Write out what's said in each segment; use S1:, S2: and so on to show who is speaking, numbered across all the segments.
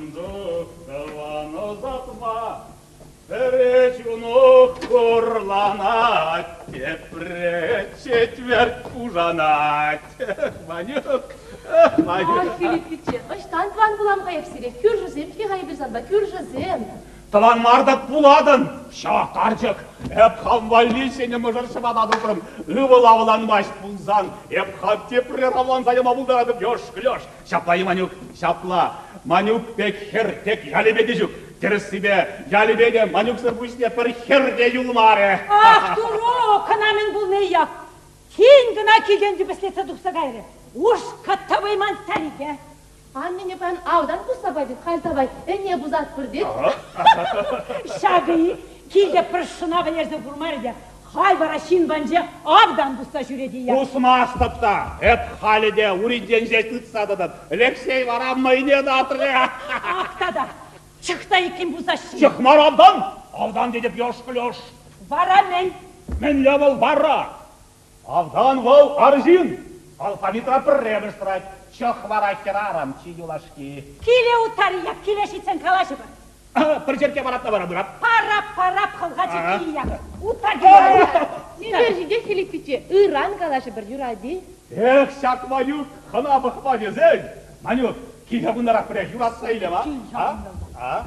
S1: Ан тух, тӑван ӑсатма, Пӗрре чуну хурланать, тепре четвӗрт пушанать. Ванюк, Ванюк.
S2: Ай, Филипп пичче, ӑҫтан тӑван пулам-ха эп сире? Кӳршӗсем-ҫке-ха эпир санпа, кӳршӗсем.
S1: Тӑван мар тӑк пулатӑн, ҫак карчӑк. Эп хам валли ҫӗнӗ мӑшӑр ҫӑпата тупрӑм. Ывӑл авланмасть пулсан, эп хам тепре авланса яма пултаратӑп, йӑш-клёш. Ҫапла-и, Манюк, ҫапла. Манюк пек хӗр тек ялӗпе те ҫук. Тӗрӗссипе, ялӗпе те Манюксӑр пуҫне пӗр хӗр те юлмарӗ.
S3: Ах, туру, кӑна мӗн пулни yak. Тин кӑна килтен тӳпӗслетсе тухса кайрӗ. Ушкӑ тӑвӑйман старике.
S2: Аннене паян автан пусса пачӗ, халь тавай, ӗне пусатпӑр тет.
S3: Ҫакӑ-и? Килте пӗр шӑна вӗлерсе курмарӗ те, халь вара ҫын панче автан пусса ҫӳрет-и я?
S1: Пусмастӑп та, эп халӗ те уринчен ҫеҫ тытса тӑтӑп. Алексей вара мӑйне татрӗ.
S3: Ах тата, чӑх та иккен пусаҫҫӗ.
S1: Чӑх мар автан, автан тетӗп йӑш-клёш.
S3: Вара мӗн?
S1: Мӗнле вӑл вара? Автан вӑл арҫын. Алфавитра пӗрремӗш тӑрать. Чӑх вара хӗрарӑм чи юлашки.
S3: Киле утар-и як, киле ҫитсен калаҫӑпӑр.
S1: Пӗр черкке парап та вара пырап.
S3: Парап, парап, хӑлха чикки як. Утар киле.
S2: Сивӗ ҫитет, Филипп пичче, ыран калаҫӑпӑр, юрать-и?
S1: Эх, ҫак Ванюк хӑна пӑхма тесен, Манюк, киле кунтарах пӗрех юратса илем, а? А?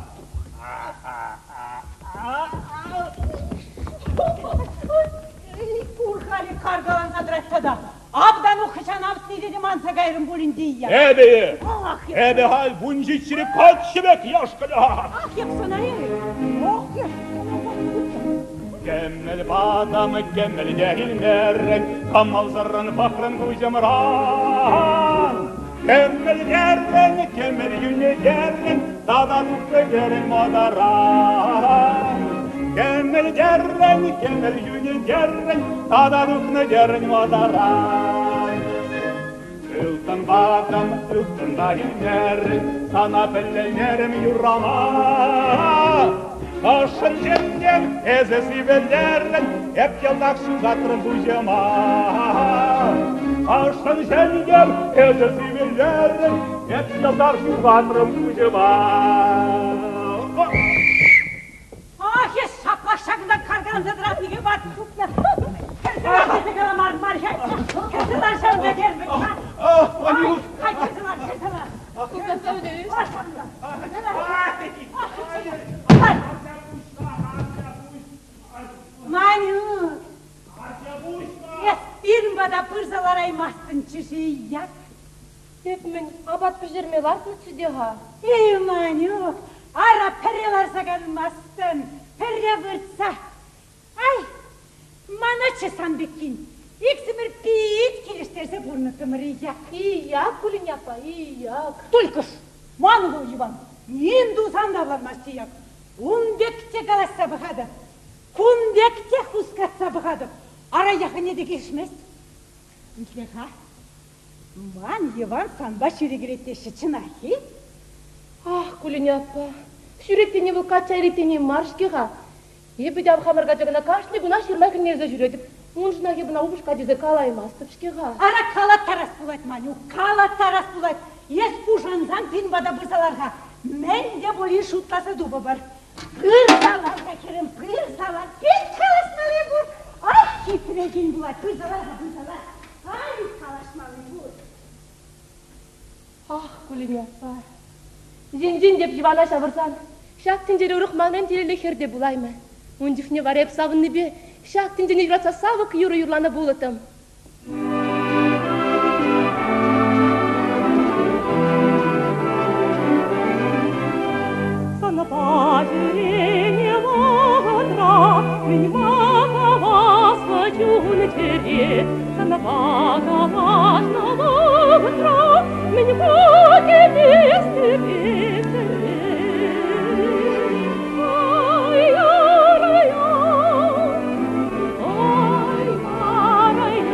S3: Пур халӗ каркаланса тӑрать тата. Автану хӑҫан автни тесе манса кайрӑм пулин те я.
S1: Эпӗ,
S3: Ах,
S1: эпӗ халь вунҫиччӗри каччӑ пек яшкӑна.
S3: Ах, эп сана Ох,
S1: Кӗмӗл патам, кӗмӗл те илмерӗн, кӑмӑлсӑррӑн пӑхрӑн куҫӑмран. Кӗмӗл терӗн, кӗмӗл йӳнӗ терӗн, тата тухрӗ терӗн модӑран. Кӗмӗл терӗн, кӗмӗл йӳнӗ терӗн, тата тухнӑ терӗн модӑран. Ылтӑн патӑм, ылтӑн та илмерӗн, сана пӗлеймерӗм юрама. Ӑшшӑн чӗнтӗм, эсӗ сивӗлерӗн, эп йӑлтах ҫухатрӑм пуҫӑма. Ӑшшӑн чӗнтӗм, эсӗ сивӗлерӗн, эп йӑлтах ҫухатрӑм пуҫӑма.
S3: Ах, эс ҫаплах ҫакӑнта каркаланса тӑратнипе ват тупнӑ. Кӗрсе лар тесе каламарӑм мар Кӗрсе лар ҫавӑнта терӗм вӗт-ха. Хай, кӗрсе лар, кӗрсе лар. Лар ҫавӑнта. Манюк, эс пирӗн пата пырса лараймастӑнччӗ-ши як?
S2: Эп мӗн, апат пӗҫерме лартнӑччӗ те-ха.
S3: Эй, Манюк, ара пӗрре ларса канмастӑн, пӗрре выртса. Ай, маначчӗ сан пеккин. Иксӗмӗр пит килӗштерсе пурӑнӑттӑмӑр-и як?
S2: Ияк, Кулине аппа, ияк.
S3: Только ж, ман ывӑл Иван, ним тусан та авланмасть ияк. Ун пек те калаҫса пӑхатӑп, кун пек те хускатса пӑхатӑп. Ара яхӑнне те килӗшмест. Итле-ха, ман Йӑван санпа ҫӳрекелет теҫҫӗ, чӑнах-и?
S2: Ах, Кулине аппа, ҫӳрет тени вӑл качча илет тени мар-ҫке-ха. Эпӗ те ав хамӑр качакана кашни кунах ҫырма хӗннелсе ҫӳретӗп. Уншӑнах эп ӑна упӑшка тесе калаймастӑп-ҫке-ха.
S3: Ара, калаттарас пулать, Манюк, калаттарас пулать. Эс пушансан пин пата пырса лар-ха. Мӗн те пулин шутласа тупӑпӑр. Пырса лар-ха, хӗрӗм, пырса лар. Пит калаҫмалли пур. Ах, хитре кин пулать. Пырса лар-ха, пырса лар. Ай, калаҫмалли пур.
S2: Ах, Кулине аппа, енчен те йӑвана ҫавӑрсан, ҫак тӗнчере урӑх манран телейлӗ хӗр те пулаймӗ. Ун чухне вара эп савӑннипе ҫак тӗнчене юратса савӑк юрӑ юрланӑ пулӑттӑм.
S3: Сӑнпа ҫӳренӗ вӑхӑтра мӗн-ма хаваслӑ чун-чӗре? Сӑнпа калаҫнӑ вӑхӑтра мӗн-ма кӗместӗп эп ҫӗре? Ай-яр-яр, ай-яр-яр.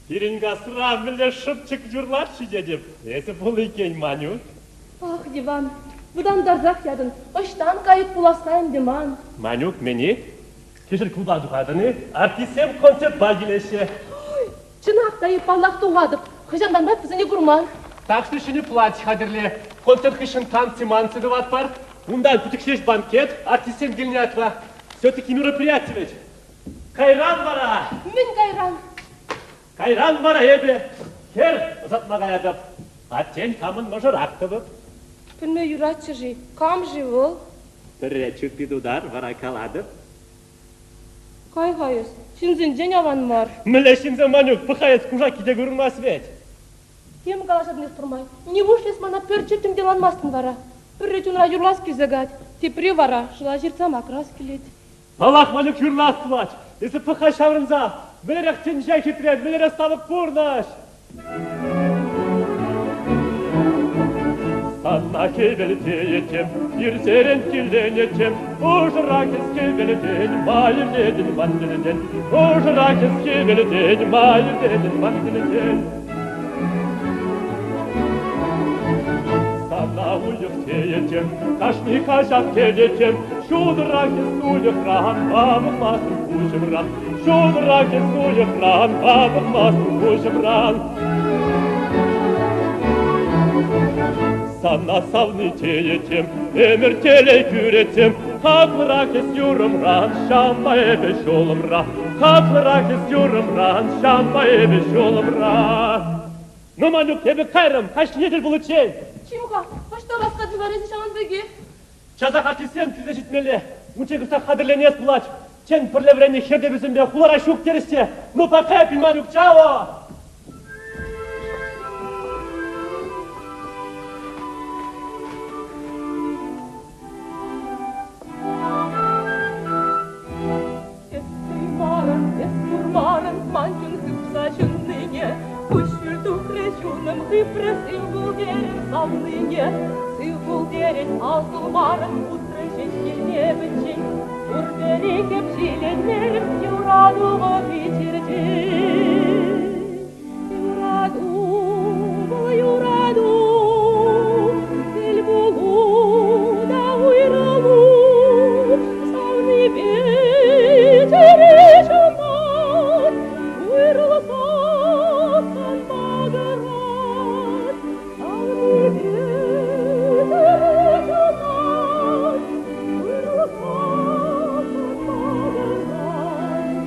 S4: Пирӗн касра мӗнле шӑпчӑк юрлать-ши тетӗп. Эсӗ пул иккен, Манюк.
S2: Ах, Иван, вӑтантарсах ятӑн. Ӑҫтан кайӑк пуласса ӗнтӗ ман?
S4: Манюк, мӗн-и? Кӗҫӗр клуба тухатӑн-и? Артистсем концертпа килеҫҫӗ.
S2: Ой, чӑнах та, эп паллах тухатӑп. Хӑҫантанпа вӗсене курман.
S4: Такси ҫӗнӗ платье хатӗрле. Концерт хыҫҫӑн танцы-манцы тӑватпӑр. Унтан пӗчӗк ҫеҫ банкет, артистсем килнӗ ятпа. Все-таки мероприяти вӗт. Кайран вара...
S2: Мӗн кайран?
S4: Кайран вара эпӗ хӗр ӑсатма каятӑп. Аттен хамӑн мӑшӑрах тӑвӑп.
S2: Пӗлме юратчӗ-ши, кам-ши вӑл?
S4: Пӗрре чуппи тутар, вара калатӑп.
S2: Кай-ха эс, ҫынсенчен аван мар.
S4: Мӗнле ҫынсем, Манюк, пӑх-ха эс, кушакки те курӑнмасть вӗт.
S2: Тем калаҫатӑн эс пӗрмай. Нивушлӗ эс мана пӗр чӗптӗм те ӑнланмастӑн вара? Пӗрре чунра юрлас килсе каять, тепре вара шӑла ҫыртса макӑрас килет.
S4: Паллах, Ванюк юрлас пулать. Эсӗ пӑх-ха ҫаврӑнса, мӗнлерех тӗнче хитре, мӗнлерех савӑк пурнӑҫ. Сана хӗвел тейӗттӗм, ирсерен киленӗттӗм, ӑшӑра кӗске вӗлтен, май илтетӗн ман тӗлтен, ӑшӑра кӗске вӗлтен, май илтетӗн ман тӗлтен. Сана уйӑх тейӗттӗм, кашни каҫах кӗтеттӗм, ҫутӑрах эс уйӑхран, памӑхмастӑн куҫӑмран, ҫутӑрах эс уйӑхран, памӑхмастӑн куҫӑмран. Сана савни тейӗттӗм, ӗмӗр телей кӳреттӗм, хаклӑрах эс юрӑмран, ҫавӑнпа эпӗ ҫулӑмра, хаклӑрах эс юрӑмран, ҫавӑнпа эпӗ ҫулӑмра. Ну, Манюк, эпӗ кайрӑм, каҫхине тӗл пуличчен.
S2: Чим-ха, ӑҫта васкатӑн вара эсӗ ҫавӑн пекех?
S4: Часах артистсем килсе ҫитмелле. Унччен кӑштах хатӗрленес пулать. Тен, пӗрле вӗреннӗ хӗр хулара ҫук терӗҫ те. Ну, пока, Манюк, чао!
S2: Эс туймарӑн, эс курмарӑн ман чун хыпса ҫуннине, Куҫҫуль тухрӗ, чунӑм хыпрӗ, сыв пул терӗн савнине. Сыв пул терӗн, ал сулмарӑн, утрӗ ҫеҫ килне пӗччен. Пурпӗрех эп ҫиленмерӗм, юрату вӑл пичӗртен. Юрату вӑл юрату, тӗл пулу та уйрӑлу, савнипе чӗре ҫунать, уйрӑлсассӑн макӑрать. Савнипе чӗре ҫунать, уйрӑлсассӑн макӑрать.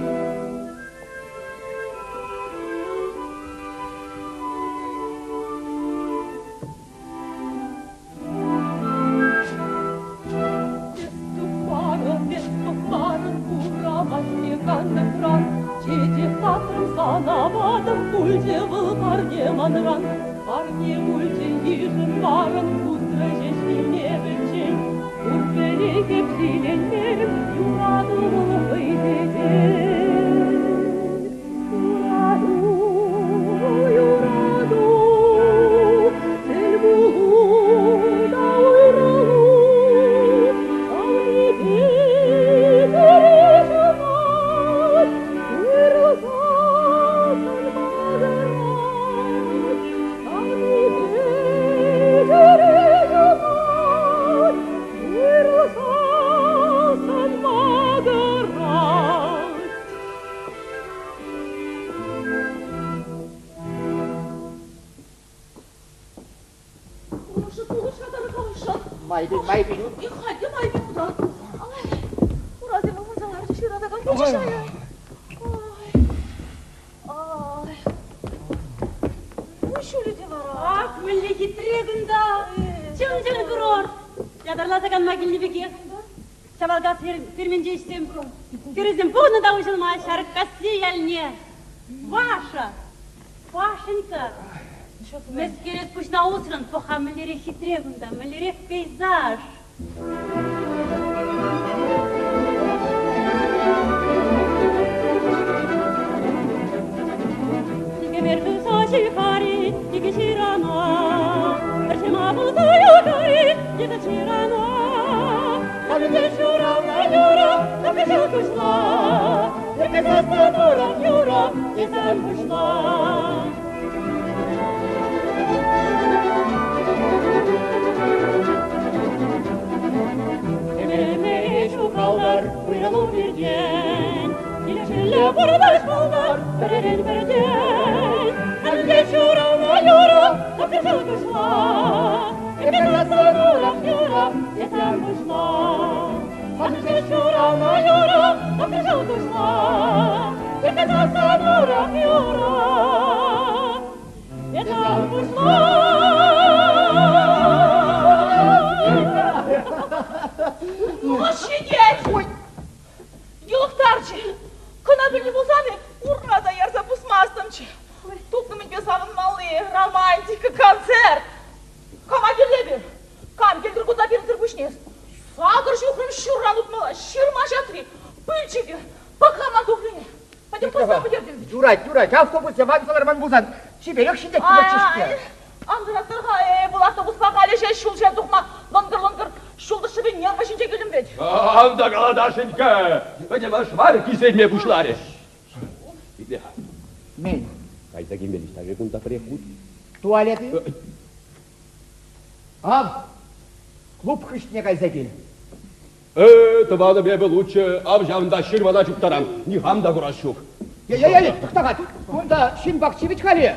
S2: Эс тупмарӑн, эс тупмарӑн курамасне кантӑкран. Чечек татрӑм сана патӑм, пулчӗ вӑл парне манран. Парне пулчӗ йышӑнмарӑн, пусрӗ ҫеҫ килне пӗччен. Пурпӗрех эп ҫиленмерӗм, юрату вӑл хӑй тетет. Юрату, юрату, тӗл пулу та уйрӑлу, савнипе чӗре ҫунать, уйрӑлсассӑн макӑрать. Савнипе чӗре ҫунать, уйрӑлсассӑн макӑрать. Пулӑшу, пулӑша тархасшӑн.
S5: Майпен, майпен.
S2: Халь те майпен утан. Ай, урасем ывӑнса ларчӗҫ, ыратакан пулчӗҫ. Ай, ай. Куҫҫулӗ те вара.
S3: Ах, мӗнле хитре кунта! Чӑн-чӑн курорт! Ятарласа канма килнӗ пекех. Ҫавалкас ферминче ӗҫсем хӗрӗсем пухнӑ та уҫӑлма Ҫарӑккасси ялне. Паша! Пашенька! Мӗскер эс пуҫна усрӑн, пӑх-ха мӗнлерех хитре кунта, мӗнлерех пейзаж. Кӗмер туса ҫыхари икӗ ҫырана, пӗр ҫырма пулса юхари икӗ ҫырана. Пӗрре ҫуралнӑ юрӑ, тӑкӑҫа куҫла, тӗкӗ сасса турӑм юрӑ, эсӗ ан пуҫла. Ӗмӗр-ӗмӗре ҫухалтӑр уйрӑлу пиртен, Килӗшӳллӗ пурнӑҫ пултӑр пӗререн пӗртен. Ӗнтӗ ҫуралнӑ юрӑ тӑкӑҫа куҫла, Эпир ласӑрурах юрӑ тесен пуҫла. Ӗнтӗ ҫуралнӑ юрӑ тӑкӑҫа куҫла, Эпир ласӑрурах юрӑ тесен пуҫла.
S2: Ну, ҫитет! Йӑлӑхтарчӗ. Кӑна пӗлнӗ пулсан ура та ярса пусмастӑмччӗ. Тупнӑ мӗнпе савӑнмалли романтика, концерт. Кама кирлӗ эпир? Кам килтӗр кунта пирӗнсӗр пуҫне? Сакӑр ҫухрӑм ҫурран утмалла, ҫырма ҫатри, пылчӑкӗ, пӑх-ха ман туфлине. Пӗтӗм пӑсса пӗтертӗм.
S5: Юрать, юрать, автобус ван кӑларман пулсан чиперех ҫитет пулатчӗ-ҫке.
S2: Ан тӑраттӑр-ха, вӑл автобуспа халӗ ҫеҫ ҫул ҫине тухма лӑнкӑр-лӑнкӑр ҫул тӑршшӗпе нерва ҫинче килтӗм вӗт.
S1: Ан та калаташенька, пӗтӗм ӑш-вар кисенме пуҫларӗ. Итле-ха.
S5: Мӗн?
S1: Кайса килмелли даже кунта пӗрех хут.
S5: Туалет-и? Ав, клуб хыҫне кайса кил.
S1: Э, тӑванӑм эпӗ лучше ав ҫавӑнта ҫырмана чуптарам, никам та курас ҫук.
S5: Эй-эй-эй, тӑхта-ха, кунта ҫын пахчи вӗт-халӗ.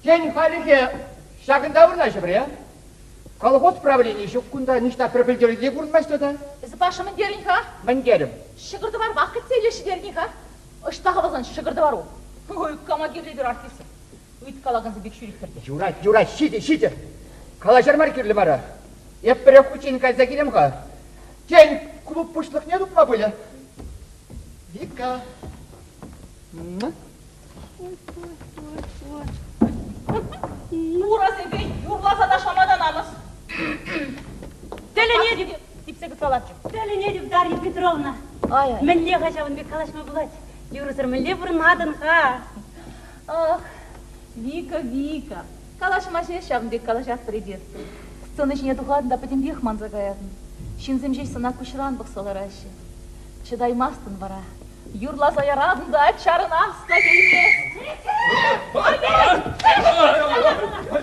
S5: Тен, халӗхе ҫакӑнта вырнаҫӑпӑр, э? Колхоз правленийӗ ҫук кунта, ниҫта пӗр пӗлтерӳ те курӑнмасть тата.
S2: Эсӗ, Паша, мӗн терӗн-ха?
S5: Мӗн терӗм?
S2: Ҫӑкӑр-тӑварпах кӗтсе илеҫҫӗ терӗн-и-ха? Ӑҫта-ха вӑл сан ҫӑкӑр-тӑвару? Ой, кама кирлӗ пир артист? Ыйткалакансем пек ҫӳретпӗр те.
S5: Юрать, юрать, ҫитӗ, ҫитӗ. Калаҫар мар кирлӗ мара. Эп пӗрех хутчен кайса килем-ха. Тен, клуб пуҫлӑхне тупма пулӗ. Вика.
S2: Урасемпе юрласа ташлама та намӑс.
S3: Тӗлӗнетӗп.
S2: Типсе кӑтса ларчӗ.
S3: Тӗлӗнетӗп, Дарья Петровна. Мӗнле-ха ҫавӑн пек калаҫма пулать? Юрӑсӑр мӗнле пурӑнатӑн-ха?
S2: Ах, Вика, Вика, калаҫма ҫеҫ ҫавӑн пек калаҫатпӑр эпир. Сцена ҫине тухатӑн та пӗтӗмпех манса каятӑн. Ҫынсем ҫеҫ сана куҫран пӑхса лараҫҫӗ. Чӑтаймастӑн вара. Юрласа яратӑн та чарӑнас та килмест.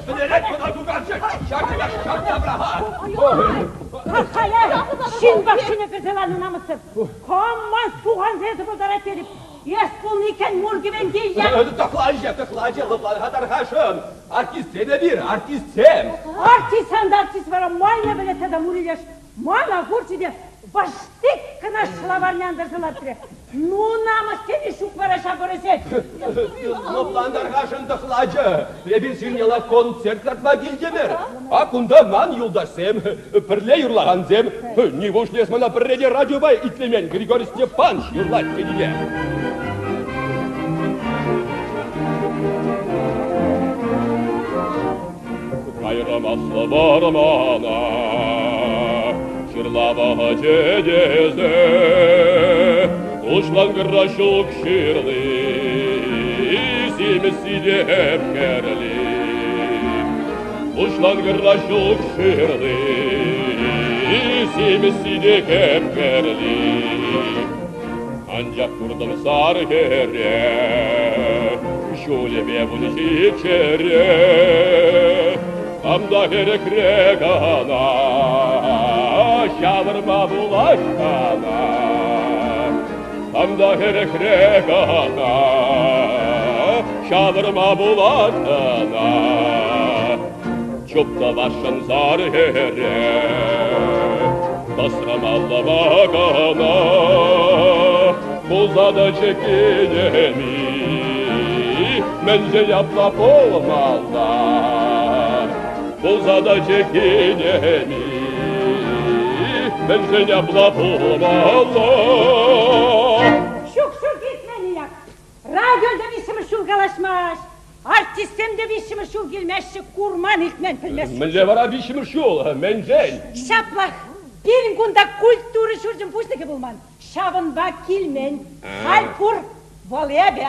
S1: Пӗтерет мана кукамҫӑ! Ҫакна ҫакна пӑрахать!
S3: Халӗ ҫын пахчине кӗрсе ларнӑ намӑссӑр. Кам ман сухансем тӑпӑлтарать тетӗп. Эс пулнӑ иккен мур кӗвенти
S1: Тӑхлачӗ, тӑхлачӗ, лӑплан-ха тархасшӑн. Артистсем эпир, артистсем.
S3: Артист сан артист вара майне пӗлет тата мур илеш. Мана курчӗ те вӑштик кӑна шӑлаварне антарса лартрӗ. Ну, намӑс тени ҫук вара ҫав пӑрӑсен.
S1: Лӑплан тархасшӑн, тӑхлачӗ. Эпир сирӗн яла концерт лартма килтӗмӗр. А кунта ман юлташсем, пӗрле юрлакансем. Нивушлӗ эс мана пӗрре те радиопа итлемен Григорий Степанович юрлать тенине. Кайрӑм аслӑ вӑрмана, ҫырла вӑхӑчӗ тесе, уҫланкӑра ҫук ҫырли, симӗсси те хӗрли. Уҫланкӑра ҫук ҫырли, симӗсси те хӗп-хӗрли. Анчах куртӑм сар хӗре, ҫулӗпе 17-ре. Хам та хӗрӗхре кӑна, ҫавӑрма пулать мана. Хам та хӗрӗхре кӑна, ҫавӑрма пулать ӑна. Чуптӑвасшӑн сар хӗре, тӑсрӑмаллӑма кӑна. Пулса тӑчӗ кинеми, мӗншӗн апла пулмалла? Пулса тӑчӗ кинеми, мӗншӗн апла пулмалла?
S3: Ҫук, ҫук, илтмен як. калаҫмасть. Артистсем те виҫҫӗмӗш ҫул килмеҫҫӗ, курман, илтмен, пӗлмест.
S4: Мӗнле вара виҫҫӗмӗш ҫул? Мӗншӗн?
S3: Ҫаплах. Пирӗн кунта культура ҫурчӗн пуҫлӑхӗ пулман. Ҫавӑнпа килмен. Халь пур. Вӑл эпӗ.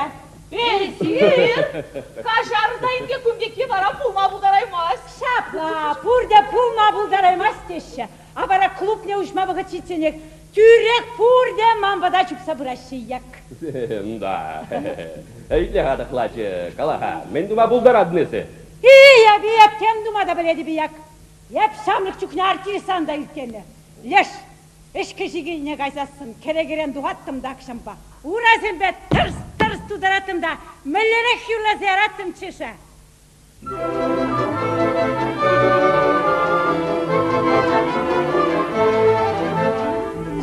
S2: Эсир? Каҫарӑр та инке кун пекки вара пулма пултараймасть.
S3: Ҫапла, пурте пулма пултараймасть теҫҫӗ. А вара клубне уҫма вӑхӑт ҫитсенех тӳрех пурте ман пата чупса пыраҫҫӗ як.
S4: Да. Итле-ха, тӑхлачӑ, кала-ха, мӗн тума пултаратӑн эсӗ?
S3: И, эп, эп тем тума та пӗлетӗп як. Эп ҫамрӑк чухне артистан та ирттернӗ. Леш, ӗҫкӗ-ҫикӗне кайсассӑн кӗрекерен тухаттӑм та акҫампа. Урасемпе тӑрс-тӑрс тутараттӑм та мӗнлерех юрласа яраттӑмччӗ-ши?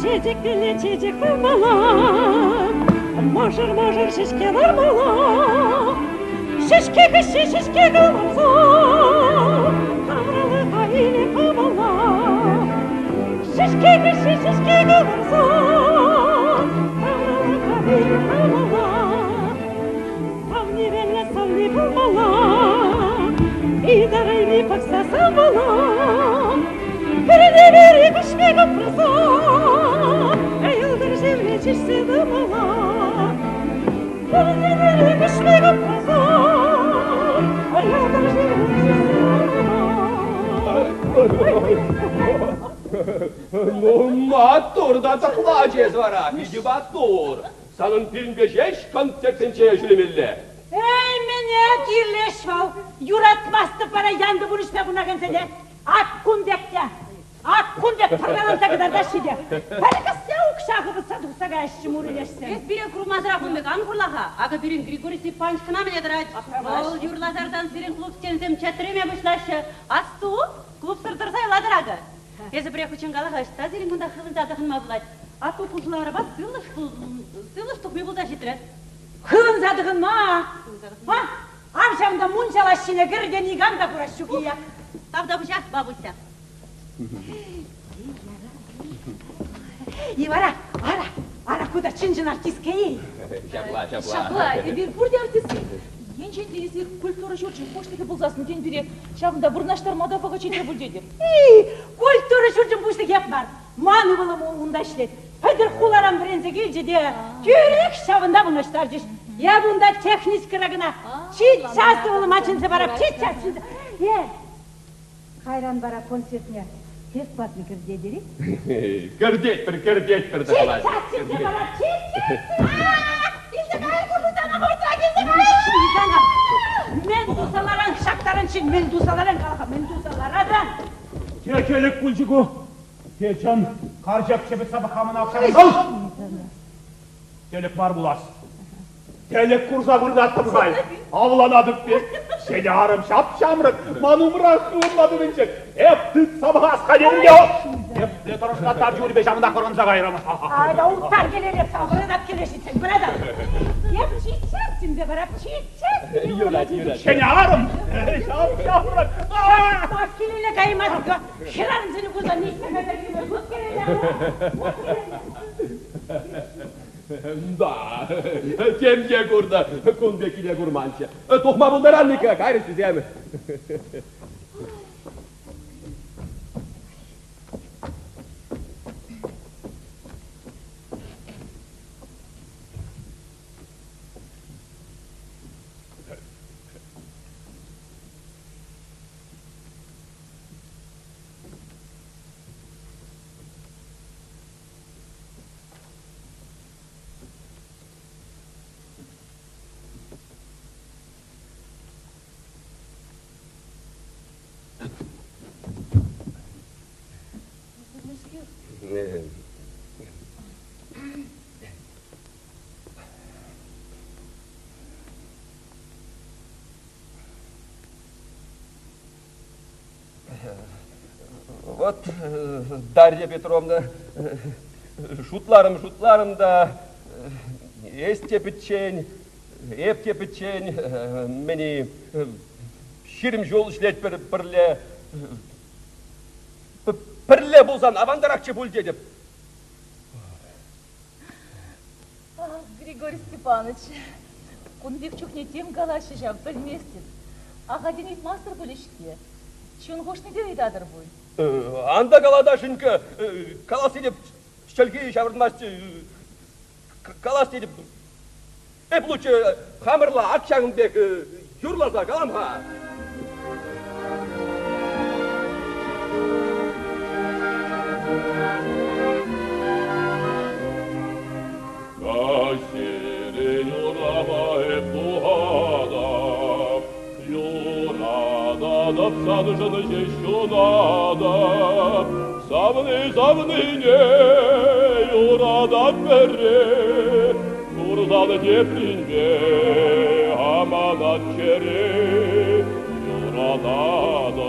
S3: Чечеклене чечек пулмалла, мӑшӑр-мӑшӑр ҫеҫке лармалла. Ҫеҫке хыҫҫӑн ҫеҫке кӑларса, тавралӑха илем памалла. Ҫеҫке хыҫҫӑн ҫеҫке кӑларса, тавралӑха илем памалла. Савниренле савни пулмалла, Ытарайми пӑхса савмалла. Пӗрне-пӗри куҫне кӑпраса, Йӑлтӑр шевле чышсе тӑмалла. Пӗрне-пӗри куҫне кӑпраса, Йӑлтӑр шевле чышсе тӑмалла.
S4: Ну, маттур та тӑхлачӑ эс вара, питӗ маттур. Санӑн пирӗнпе ҫеҫ концертсенче ҫӳремелле.
S3: Эй, мӗне кирлӗ-ш вӑл? Юратмастӑп вара янтӑ пурнӑҫпа пурӑнакансене. Ак кун пек те, ак кун пек пӑркаланса кӑтартаҫҫӗ те. Пӗр кӗсье укҫа хӑпӑтса тухса каяҫҫӗ мурилешсем.
S6: Эс пире курмасӑрах ун пек ан хурлаха. Акӑ пирӗн Григорий Степанович кӑна мӗне тӑрать. Вӑл юрласартан сирӗн клуб стенсем чӗтреме пуҫлаҫҫӗ. Асту, клубсӑр тӑрса юлатӑр акӑ. Эсӗ пӗрех хутчен кала-ха, ӑҫта сирӗн кунта хывӑнса тӑхӑнма пулать? Атту пушӑларӑпа сывлӑш, сывлӑш тухми пулса ҫитрӗ.
S3: Хывӑнса тӑхӑнма! А, ав ҫавӑнта мунча лаҫҫине кӗр те никам та курас ҫук-и?
S6: Тавтапуҫах, бабуся.
S3: И вара, ара, ара, ку та чӑн-чӑн артистка-и?
S4: Ҫапла, ҫапла.
S2: Ҫапла, эпир пурте артистсем. Енчен те эсир культура ҫурчӗн пуҫлӑхӗ пулсассӑн, тен, пире ҫавӑнта вырнаҫтарма та вӑхӑт ҫитрӗ пуль тетӗп.
S3: И, культура ҫурчӗн пуҫлӑхӗ эп мар. Ман ывӑлӑм унта ӗҫлет. Пӗтӗр хуларан вӗренсе килчӗ те тӳрех ҫавӑнта вырнаҫтарчӗҫ. Эп унта техничкӑра кӑна. Чиччас ывӑлӑма чӗнсе парап, чиччас чӗнсе. Э, кайран вара концертне бесплатно кӗртетӗр-и?
S4: Кӗртетпӗр, кӗртетпӗр тӑхлать.
S3: Чиччас чӗнсе парап, чиччас!
S2: Илсе кайӑр, курсана хӑвӑртрах илсе кайӑр!
S3: Мӗн туса ларан ҫак таранччен, мӗн туса ларан, кала-ха, мӗн туса ларатӑн?
S1: Текелӗк пулчӗ ку. Те чӑн, карчӑк чӗпӗт сапӑх хамӑн акҫа Тӗлӗк мар пулас. Тӗлӗк курса выртаттӑм халь. Авланатӑп пек. Ҫӗнӗ арӑм ҫап-ҫамрӑк, ман умра хывӑнма тытӑнчӗ. Эп тытса пӑхас хатӗрне. Епле тӑрӑшса тарчӗ урипе ҫавӑнтах вӑрӑнса кайрӑм.
S3: Айда уттар келелеп сан, вырӑнап келе ҫитсен, братан. Эп чичес тинде барап, чичес.
S4: Юрать, юрать.
S1: Ҫӗнӗ арӑм ҫап-ҫамрӑк.
S3: Так килеле каймастка. Хӗрарӑмсене курсан ниҫта кайса килме ют келеле.
S4: Да, тем те курнӑ, кун пеккине курманччӗ. Тухма пултаран-и-ка, кайрӗҫ вӗсем. Вот, Дарья Петровна, шутларӑм-шутларӑм та, эс те пӗччен, эп те пӗччен, мӗн-и, 20 ҫул ӗҫлетпӗр пӗрле. Пӗрле пулсан авантарахчӗ пуль тетӗп.
S2: Григорий Степанович, Кун пек чухне тем калаҫҫӗ ҫав, пӗлместӗп. Ахальтен ыйтмастӑр пулӗ-ҫке. Чун хушнипе ыйтатӑр пуль.
S7: Ан та кала, Дашенька, калас тетӗп, чӗлхи ҫаврӑнмасть. Калас тетӗп, эп лучше хамӑрла ак ҫакӑн пек юрласа калам-ха.
S4: Каҫсерен урама эп тухатӑп, Юрататӑп саншӑн ҫеҫ ҫунатӑп. Савни савнине юратать пӗрре, Курсан тепринпе аманать чӗре. Юрататӑп.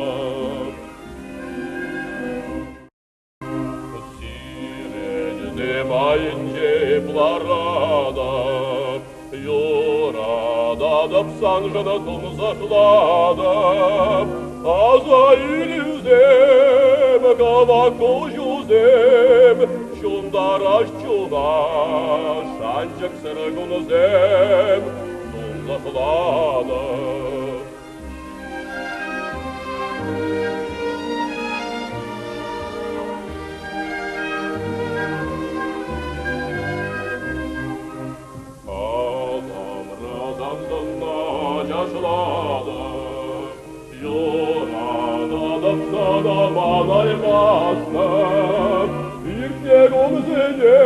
S4: Сирӗн айӗнче эп ларатӑп, Юрататӑп саншӑн тунсӑхлатӑп. Аса илӳсем, кӑвак куҫусем, Ҫунтараҫ чуна шанчӑксӑр кунсем, Тунсӑхлатӑп. Адамрасан тӑнна чашлатӑп, Юрататӑп сана манаймастӑп. Иртнӗ кунсене,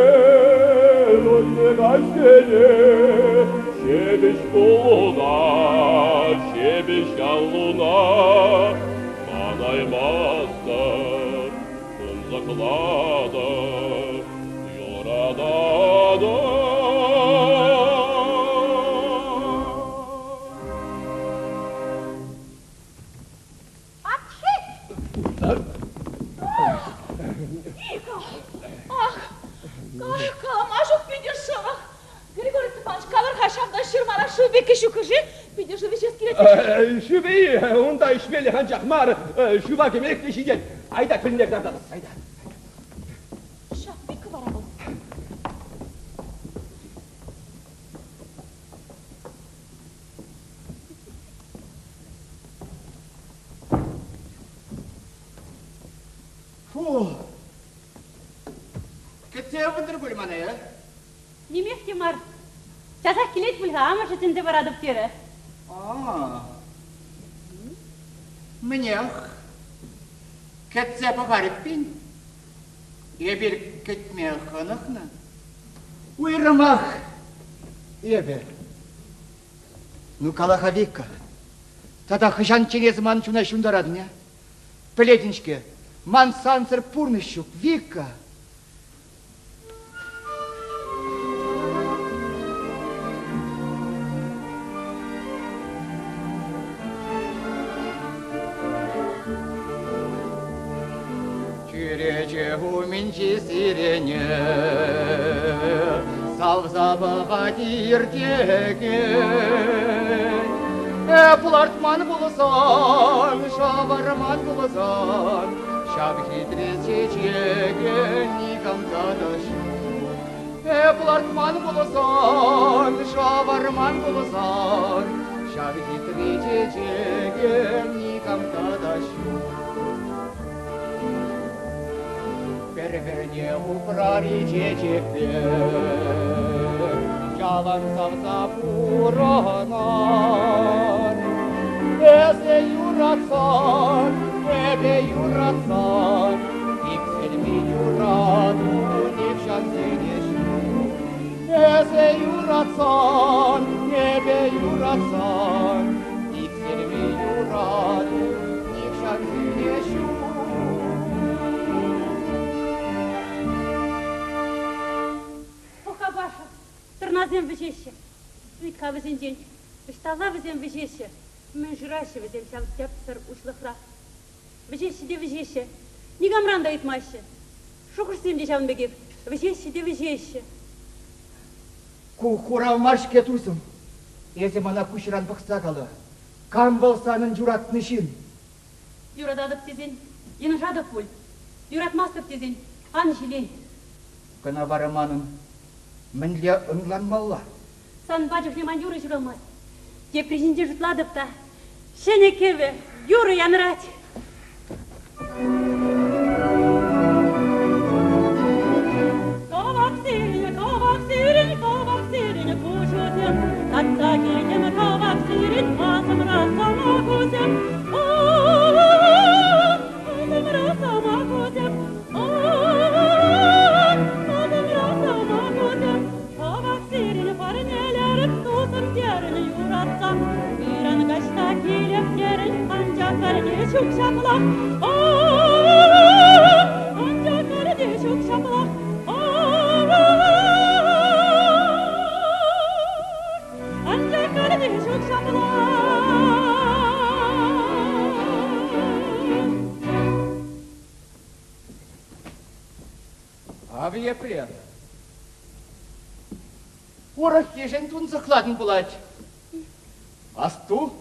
S4: иртнӗ каҫсене Ҫепӗҫ куллуна, ҫепӗҫ аллуна манаймастӑп, тунсӑхлатӑп, юрататӑп.
S2: Вика! Ах, калама ҫук питӗ шӑрӑх. Григорий Степанович, калӑр-ха, ҫавна ҫырмара шыв пекки ҫук-ши? Питӗ шыв ӗҫес килет.
S7: Шывӗ-и? Унта ӗҫмелӗх анчах мар, шыва кӗмех те ҫитет. Айта кӗлне кӑтартатӑп, айта.
S2: Ҫак Вика вара вӑл.
S5: Фу! Кӗтсе ывӑнтӑр пуль мана, э?
S6: Нимех те мар. Часах килет пуль-ха, амӑшӗ чӗнсе паратӑп терӗ.
S5: А, мӗнех, кӗтсе пӑхар эппин. Эпир кӗтме хӑнӑхнӑ. Уйрӑмах эпӗ. Ну, кала-ха, Вика, тата хӑҫанччен эсӗ ман чуна ҫунтаратӑн, а? Пӗлетӗн-ҫке, ман сансӑр пурнӑҫ ҫук, Вика. Чӳрече умӗнчи сирене савса пӑхать иртекен. Эп лартман пулсан, шаварман пулсан, ҫав хитре чечеке никам та та ҫук. Эп лартман пулсан, шаварман пулсан, ҫав хитре чечеке никам та та ҫук. Пӗр-пӗрне упрар-и чечекпе, ялан савса пурӑнар. Эсӗ юратсан, эпӗ юратсан, иксӗлми юрату нихҫан сӳнес ҫук. Эсӗ юратсан, эпӗ юратсан, иксӗлми юрату нихҫан сӳнес ҫук.
S6: Пӑх-ха, Паша, тӑрнасем вӗҫеҫҫӗ. Ыйт-ха вӗсенчен, ӑҫталла вӗсем вӗҫеҫҫӗ? Мӗн шыраҫҫӗ вӗсем ҫав тӗпсӗр уҫлӑхра? Вӗҫеҫҫӗ те вӗҫеҫҫӗ, никамран та ыйтмаҫҫӗ. Шухӑшсем те ҫавӑн пекех вӗҫеҫҫӗ те вӗҫеҫҫӗ.
S5: Ку хурав мар-ҫке, тусӑм. Эсӗ мана куҫран пӑхса кала. Кам вӑл санӑн юратнӑ ҫын?
S6: Юрататӑп тесен, йӑнӑшатӑп пуль. Юратмастӑп тесен, ан ҫилен.
S5: Кӑна вара манӑн мӗнле ӑнланмалла?
S6: Санпа чухне ман юрӑ ҫуралмасть. Тепри ҫинче шутлатӑп та, ҫӗнӗ кӗвӗ, юрӑ янрать. Кӑвак сирӗн, кӑвак сирӗн, кӑвак сирӗн куҫусем, татса килтӗм кӑвак сирӗн асӑмра сӑмахусем. Асӑмра сӑмахусем, асӑмра сӑмахусем. Кӑвак сирӗн парнелерӗм, тусӑм терӗн юратса. Ыран каҫса килеп терӗн, анчах халь ҫук ҫаплах. Анчах халь ҫук ҫаплах. Анчах халь ҫук ҫаплах.
S5: Ав епле. Урӑххишӗн тунсӑхлатӑн пулать. Асту,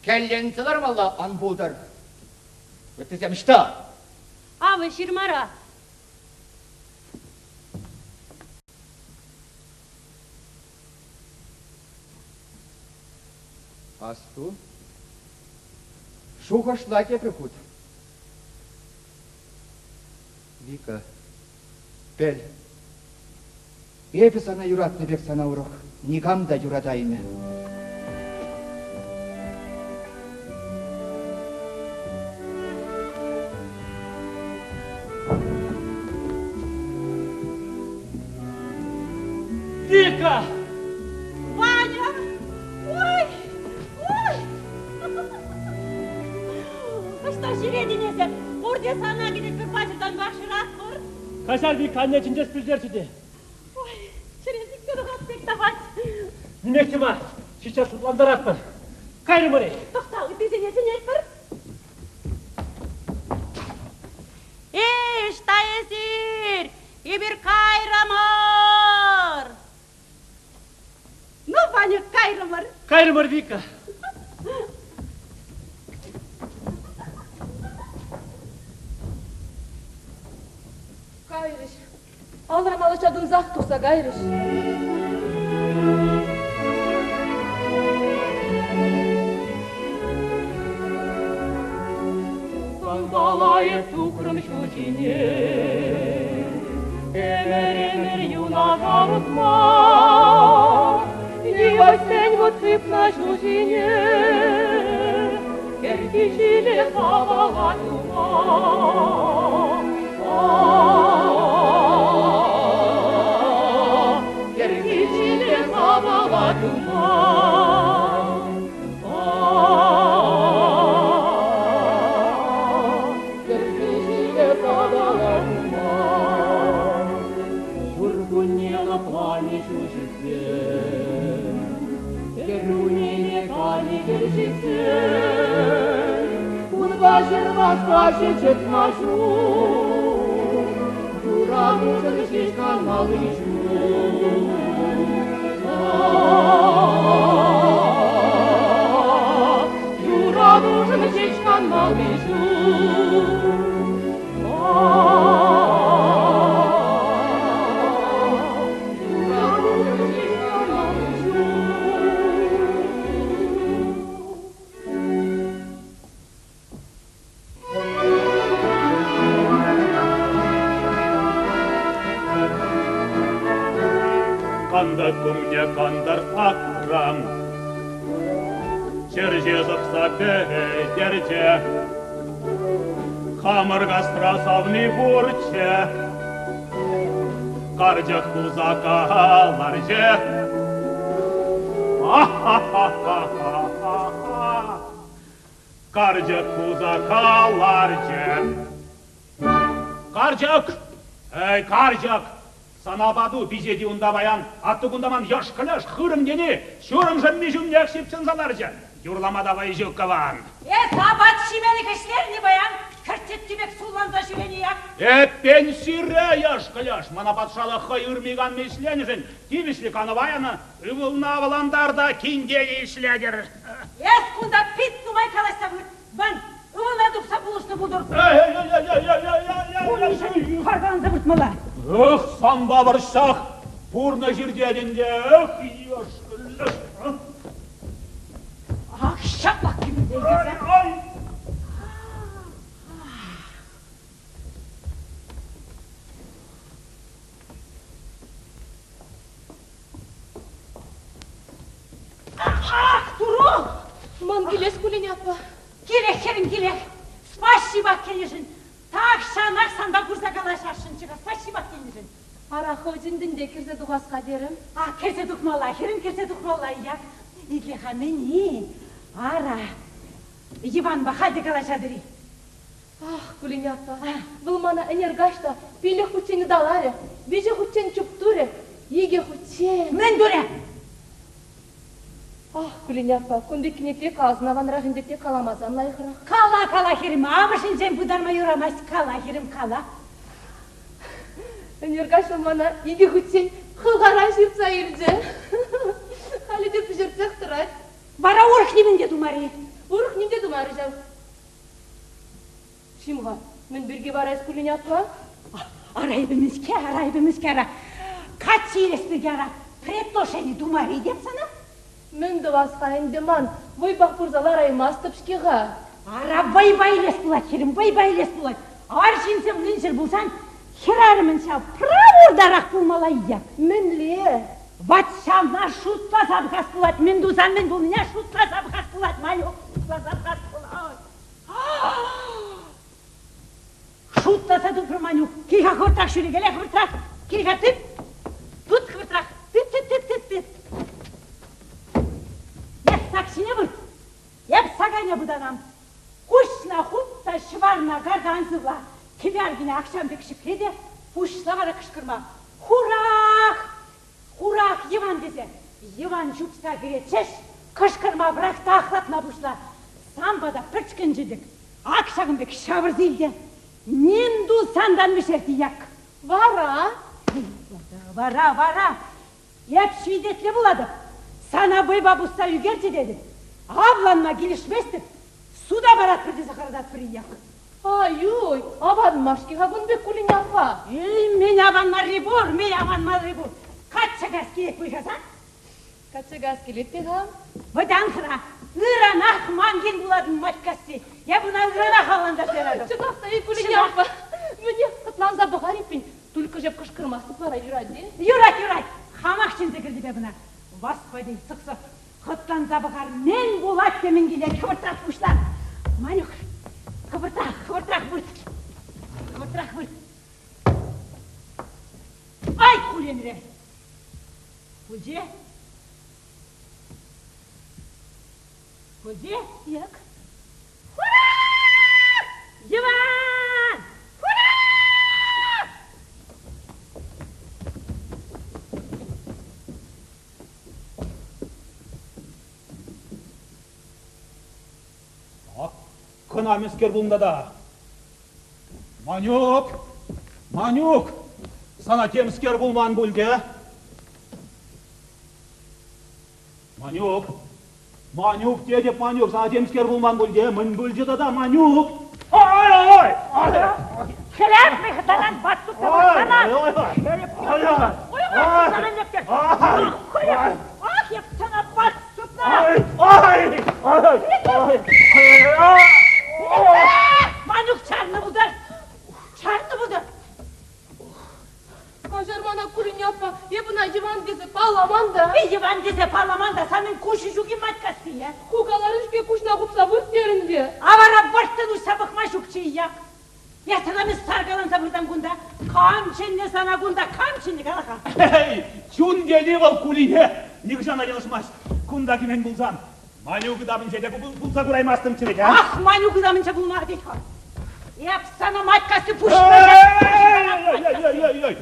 S5: кӗлленсе лармалла ан пултӑр. Ыттисем ӑҫта?
S6: Авӑ ҫырмара.
S5: Асту, шухӑшла тепӗр хут. Вика, пӗл, эпӗ сана юратнӑ пек сана урӑх никам та юратаймӗ.
S4: Вика!
S2: Ваня! Ой! Ой!
S6: Ӑҫта ҫӳретӗн эсӗ? Пурте сана кӗтетпӗр, паҫӑртанпах шыратпӑр.
S4: Каҫар, Вика, анне чӗнтес пӗлтерчӗ те.
S6: Ой, чӗре сиксе тухас пек тӑвать.
S4: Нимех те мар, сейчас шутлантаратпӑр. Кайрӑмӑр-и?
S6: Тӑхта, ыттисене чӗнетпӗр. Эй, ӑҫта эсир? Эпир кайрӑмӑр!
S3: Ну, Ваня, кайрӑмӑр.
S4: Кайрӑмӑр, Вика.
S2: Кайрӗҫ. Алран алӑ ҫатӑнсах тухса кайрӗҫ.
S4: Санпала эп тухрӑм ҫул ҫине. Ӗмӗр-ӗмӗр юнашар утма. Йывӑҫсен вут сыпнӑ ҫул ҫине. Кӗрхи ҫиле савӑлать ума. Кӗрхи ҫиле савӑлать ума. Ҫуркунне лӑпланӗ ҫул ҫитсен, кӗркуннене кайӗ хӗл ҫитсен, унпа ҫырмаспа чӑтма ҫук, юратушӑн ҫеҫ канмалли ҫук. Юратушӑн ҫеҫ канмалли ҫук. Юратушӑн ҫеҫ канмалли ҫук.
S1: Кантӑк умне кантӑр акрӑм, Ҫерҫи сӑхса пӗтерчӗ. Хамӑр касра савни пурччӗ, Карчӑк туса каларчӗ. Ахахахахаха! Карчӑк хуса каларчӗ. Карчӑк! Эй, карчӑк! Сана пату пиҫет-и унта паян, атту кунта ман йӑш-кӑлӑш хырӑм тени ҫурӑм шӑмми ҫумнех ҫыпҫӑнса ларчӗ. Юрлама та вӑй ҫук кӑван.
S3: Эс апат ҫимелӗх ӗҫлерӗн-и паян? Кӗртетти пек сулланса ҫӳрени-ак.
S1: Эппин сире, йӑш-кӑлӑш, мана патшалӑх хӑй ырми-канми ӗҫленӗшӗн тивӗҫлӗ канӑва янӑ ывӑлна авлантар та кинте ӗҫлетӗр.
S3: Эс кунта пит нумай калаҫса выртман. Ывӑла тупса пулӑшнӑ пултӑр. Харкаланса выртмалла.
S1: Эх, санпа вӑрҫсах пурнӑҫ иртет ӗнтӗ. Эх, йӑш.
S7: Ай, ай!
S3: Ах, туру!
S2: Ман килес Кулине аппа.
S3: Килех, хӗрӗм, килех. Спасибо килнӗшӗн. Тахҫанах санпа курса калаҫасшӑнччӗ-ха. Спасибо килнӗшӗн.
S2: Ара, хӑв чӗнтӗн те кӗрсе тухас-ха терӗм.
S3: А, кӗрсе тухмалла, хӗрӗм, кӗрсе тухмалла. Як итле-ха, мӗн-и? Ара, Иванпа халь те калаҫатӑр-и?
S2: Ах, Кулине аппа, вӑл мана ӗнер каҫ та пилӗк хутчен ыталарӗ, виҫӗ хутчен чуптурӗ, икӗ хутчен.
S3: Мӗн турӗ?
S2: Ах, Кулине аппа, кун пеккине тек асӑнаванрах ӗнтӗ тек каламасан лайӑхрах.
S3: Кала, кала, хӗрӗм, амӑшӗнчен пытарма юрамасть. Кала, хӗрӗм, кала.
S2: Ӗнер каҫ вӑл мана икӗ хутчен хӑлхаран ҫыртса илчӗ. Халӗ те пӗҫертсех тӑрать.
S3: Вара урӑх нимӗн те тумарӗ.
S2: Урӑх ним те тумарӗ ҫав. Чим-ха, мӗн пирки вара эс Кулине аппа?
S3: Ара эпӗ мӗскер, ара эпӗ мӗскер, ара. Каччӑ илес пирки ара предложени тумарӗ теп сана.
S2: Мӗн тӑвас-ха ӗнтӗ ман, вӑйпах пырса лараймастӑп-ҫке-ха.
S3: Ара вӑйпа илес пулать, хӗрӗм, вӑйпа илес пулать. Арҫынсем мӗншӗн пулсан хӗрарӑмӑн ҫав правуртарах пулмалла як.
S2: Мӗнле?
S3: Ват ҫавна шутласа пӑхас пулать, мӗн тусан мӗн пулнине шутласа пӑхас пулать, Манюк, шутласа пӑхас пулать. Шутласа тупрӑм, Манюк. Кил-ха хӑвӑртрах ҫӳрекеле, хӑвӑртрах. Кил-ха тыт. Тыт хӑвӑртрах. Тыт, тыт, тыт, тыт, тыт. Эп сак ҫине вырт. Эп сакайне пытанам. Куҫна хуп та ҫӑварна карта ан сывла. Кӗве аркине акҫам пек ҫӗкле те пуҫла вара кӑшкӑрма. Хурах! Хурах Йӑван тесе Йӑван чупса кӗрет ҫеҫ, кӑшкӑрма пӑрах та ахлатма пуҫла. Сан пата пӗчкӗнчӗ-тӗк, ак ҫакӑн пек ҫавӑрса ил те ним тусан та ан вӗҫерт як.
S2: Вара?
S3: Вара, вара, эп ҫитесле пулатӑп. Сана вӑйпа пусса ӳкерчӗ тетӗп. Авланма килӗшместӗп. Суда паратпӑр тесе хӑрататпӑр як.
S2: Ай-уй, аван мар-ҫке-ха кун пек Кулине аппа.
S3: Эй, мӗн аван марри пур, мӗн аван марри пур. Качча кас килет пуль-ха
S2: Качча кас килет те-ха.
S3: Вӑтан хӑра, ыранах ман кин пулатӑн Матькасси. Эп ӑна ыранах авлантарса яратӑп.
S2: Чӑнах та, Кулине аппа, мӗнех хӑтланса пӑхар эппин. Только ҫеп кӑшкӑрмастӑп вара, юрать-и?
S3: Юрать, юрать. Хамах чӗнсе кӗртӗп эп ӑна. Господи, сӑхсӑх. Хӑтланса пӑхар, мӗн пулать те мӗн килет, хӑвӑртрах пуҫла. Манюк, хӑвӑртрах, хӑвӑртрах вырт. Хӑвӑртрах вырт. Ай, куленре! Пулчӗ? Пулчӗ?
S2: Як?
S3: Хура! Йӑван! Хура!
S1: Кӑна мӗскер пулнӑ тата? Манюк! Манюк! Сана темскер пулман пуль те? Манюк! Манюк тетӗп, Манюк, сана темскер пулман пуль те? Мӗн пулчӗ тата, Манюк? Ай-ай!
S3: Хӗлӗп михтаран батсук сана! Хӗлӗп! Ой, Ах, эп сана батсукна!
S1: Ай! Ай! Ай!
S3: Манюк чарнӑ пултӑр! Чарнӑ пултӑр!
S2: Каҫар мана, Кулине аппа, эп ӑна Йӑван тесе палламан та.
S3: Эй, Йӑван тесе палламан та, санӑн куҫӗ ҫук-и Матькасси, э?
S2: Ху каларӑн-ҫке куҫна хупса вырт терӗн те.
S3: А вара вӑрттӑн уҫса пӑхма ҫукчӗ-и як? Я сана мӗн саркаланса выртан кунта? Кам чӗннӗ сана кунта, кам чӗннӗ, кала-ха.
S1: Эй, чун тени вӑл Кулине нихӑҫан та йӑнӑшмасть. Кунта кӗмен пулсан, Манюк ытамӗнче те пулса кураймастӑмччӗ вӗт, а?
S3: Ах, Манюк ытамӗнче пулма тет-ха. Эп сана Матькасси пуҫ
S1: Эй-эй-эй-эй-эй!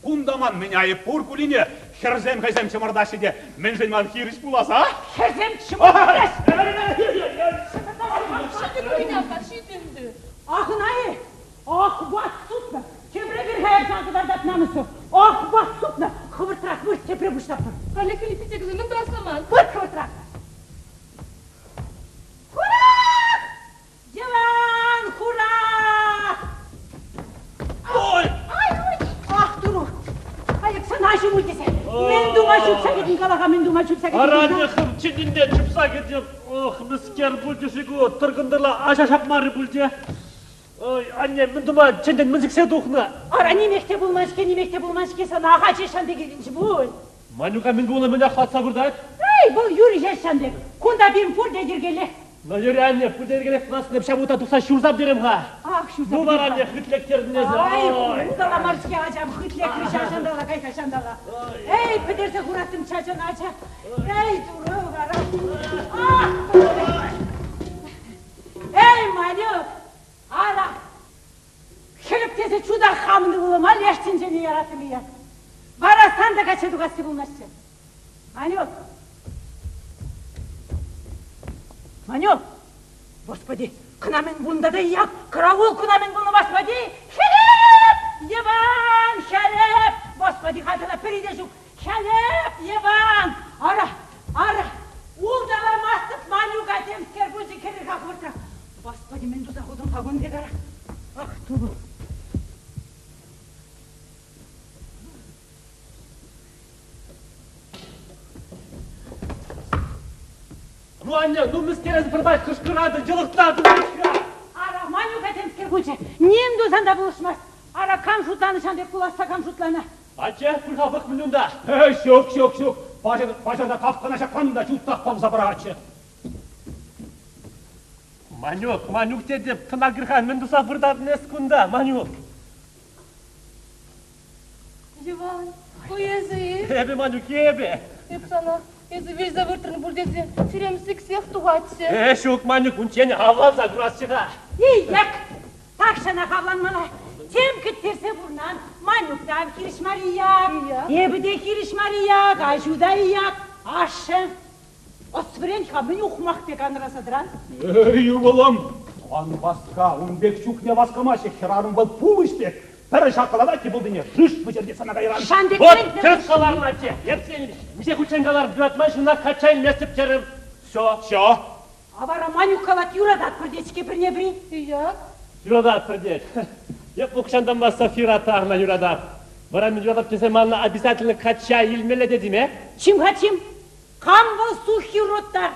S1: Кунта ман мӗн айӑп пур Кулине? Хӗрсем хӑйсем чӑмӑртаҫҫӗ те, мӗншӗн ман хирӗҫ пулас, а?
S3: Хӗрсем чӑмӑртаҫҫӗ!
S2: Кулине аппа, ҫит ӗнтӗ.
S3: Ах, ӑна-и? Ах, ват сутнӑ! Тепре пирхе ярса кӑтартать намӑсу. Ах, ват сутнӑ! Хӑвӑртрах вырт, тепре пуҫлатпӑр.
S2: Халӗ киличчен мӗн тӑвас ман?
S3: Вырт хӑвӑртрах! Хурах! Йӑван, хурах!
S1: Ой!
S3: Ай, ой! Ах, туру! Ай, сана ҫуму тесе. Мӗн тума чупса кӗтӗн, кала-ха, мӗн тума чупса кӗтӗн?
S4: Аранне хӑв чӗннинчен чупса кӗтӗм. Ох, мӗскер пулчӗ-ши ку? Тӑркӑнтӑрла аҫа ҫапмарӗ пулчӗ. Ой, анне, мӗн тума чӗнтӗн, мӗн сиксе тухнӑ?
S3: Ара, нимех те пулман-ҫке, нимех те пулман-ҫке сана, ахаль ҫеҫ ҫан пек илтӗнчӗ пуль.
S4: Манюка мӗн пулнӑ, мӗн ахлатса выртать?
S3: Эй, вӑл юрӗ ҫеҫ ҫан пек. Кунта пирӗн пурте йӗркеллех.
S4: Ну, юрӗ, анне, пурте йӗркеллех пулас, ҫав ута тухса ҫурса пӗтерем-ха.
S3: Ах, ҫурса
S4: Ну, вара, анне, хытлектернӗ эсӗ.
S3: Ай, улталамар-ҫке, ачам, хытлекрӗ ҫав ҫантала, кайса ҫантала. Эй, пӗтерсе хураттӑм чачан ача. Эй, турӑ вара. Ах, Эй, Манюк, ара, Хӗлӗп тесе чутах хамӑн ывӑлӑма леш тӗнчене яраттӑм ия. Вара сан та качча тухасси пулмастчӗ. Манюк! Манюк! Господи, кӑна мӗн пулнӑ та ия, караул кӑна мӗн пулнӑ, господи! Хӗлӗп! Йӑван! Хӗлӗп! Господи, халь тата пӗри те ҫук. Хӗлӗп! Йӑван! Ара, ара, улталамастӑп Манюка темскер пулчӗ кӗрӗр-ха хӑвӑртрах. Господи, мӗн туса хутӑм-ха кун пек ара? Ах, Турӑ!
S4: Ну, анне, ну мӗскер эсӗ пӗрмай кӑшкӑратӑн, йӑлӑхтатӑн вӗт-ха!
S3: Ара, Манюка темскер пулчӗ. Ним тусан та пулӑшмасть. Ара, кам шутланӑ ҫавӑн пек пуласса кам шутланӑ?
S4: Атя, пыр-ха пӑх мӗн унта.
S1: Ҫук, ҫук, ҫук. Паҫӑр та капкӑна ҫакланнӑ та чуттах пӑвса пӑрахатчӗ.
S4: Манюк, Манюк тетӗп, тӑна кӗр-ха, мӗн туса выртатӑн эс кунта, Манюк?
S8: Йӑван, ку эсӗ-и?
S4: Эпӗ, Манюк, эпӗ.
S8: Эп сана эсӗ вилсе выртрӑн пуль тесе чӗрем сиксех тухатчӗ.
S4: Э, ҫук, Манюк, унччен авланса курасчӗ-ха.
S3: Ий-як! Тахҫанах авланмалла. Тем кӗттерсе пурнан. Манюк та хирӗҫ мар-и-як. Эпӗ те хирӗҫ мар-и-як, аҫу та и-як. Ашшӗ. Ӑс вӗрен-ха, мӗн ухмах пек анраса тӑран?
S1: Эй, ывӑлӑм, ан васка, ун пек чухне васкамаҫҫӗ, хӗрарӑм вӑл пулӑҫ пек. Пӗр ҫакланать те пултине, шыш вӗҫерте сана кайран.
S3: Шан пек
S4: Вот, тӗрӗс каларӑн, атте, эп миҫе хутчен каларӑм, юратман ҫынна качча илместӗп терӗм. Все.
S1: Все.
S3: А вара Манюк калать, юрататпӑр тет-ҫке пӗрне-пӗри.
S8: Ия.
S4: Юрататпӑр тет. Эп укҫантанпа Софира тарна юратап. Вара мӗн юратап тесе манна обязательно качча илмелле тетӗм, э?
S3: Чим-ха, чим. Кам вӑл суххи роттар?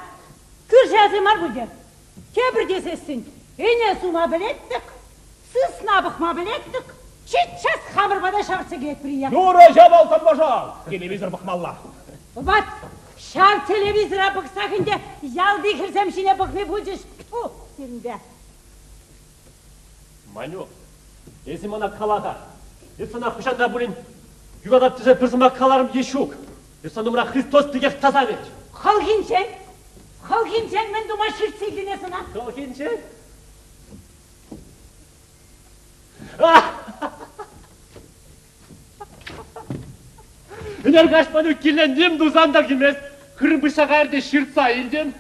S3: Кӳршӗ аси мар пуль те. Тепӗр тесессӗн, ӗне сума пӗлет-тӗк, сысна пӑхма пӗлет-тӗк, час хамӑр пата ҫавӑртса килетпӗр ия.
S1: Юрӑ ҫав алтан Телевизор пӑхмалла.
S3: Ват, ҫав телевизора пӑхсах ӗнтӗ ялти хӗрсем ҫине пӑхни пулчӗҫ. Тьфу, сирӗнпе.
S4: Манюк, эсӗ мана кала-ха, эс сана хӑҫан та пулин юратап тесе пӗр сӑмах каларӑм е ҫук? Эс сан умра Христос пекех таса вӗт.
S3: Хӑлхинчен, хӑлхинчен мӗн тума ҫыртса илтӗн эс ӑна?
S4: Хӑлхинчен? Ӗнер каҫ Манюк килне ним тусан та килмест. Хырӑм пыҫса кайрӗ те ҫыртса илтӗм.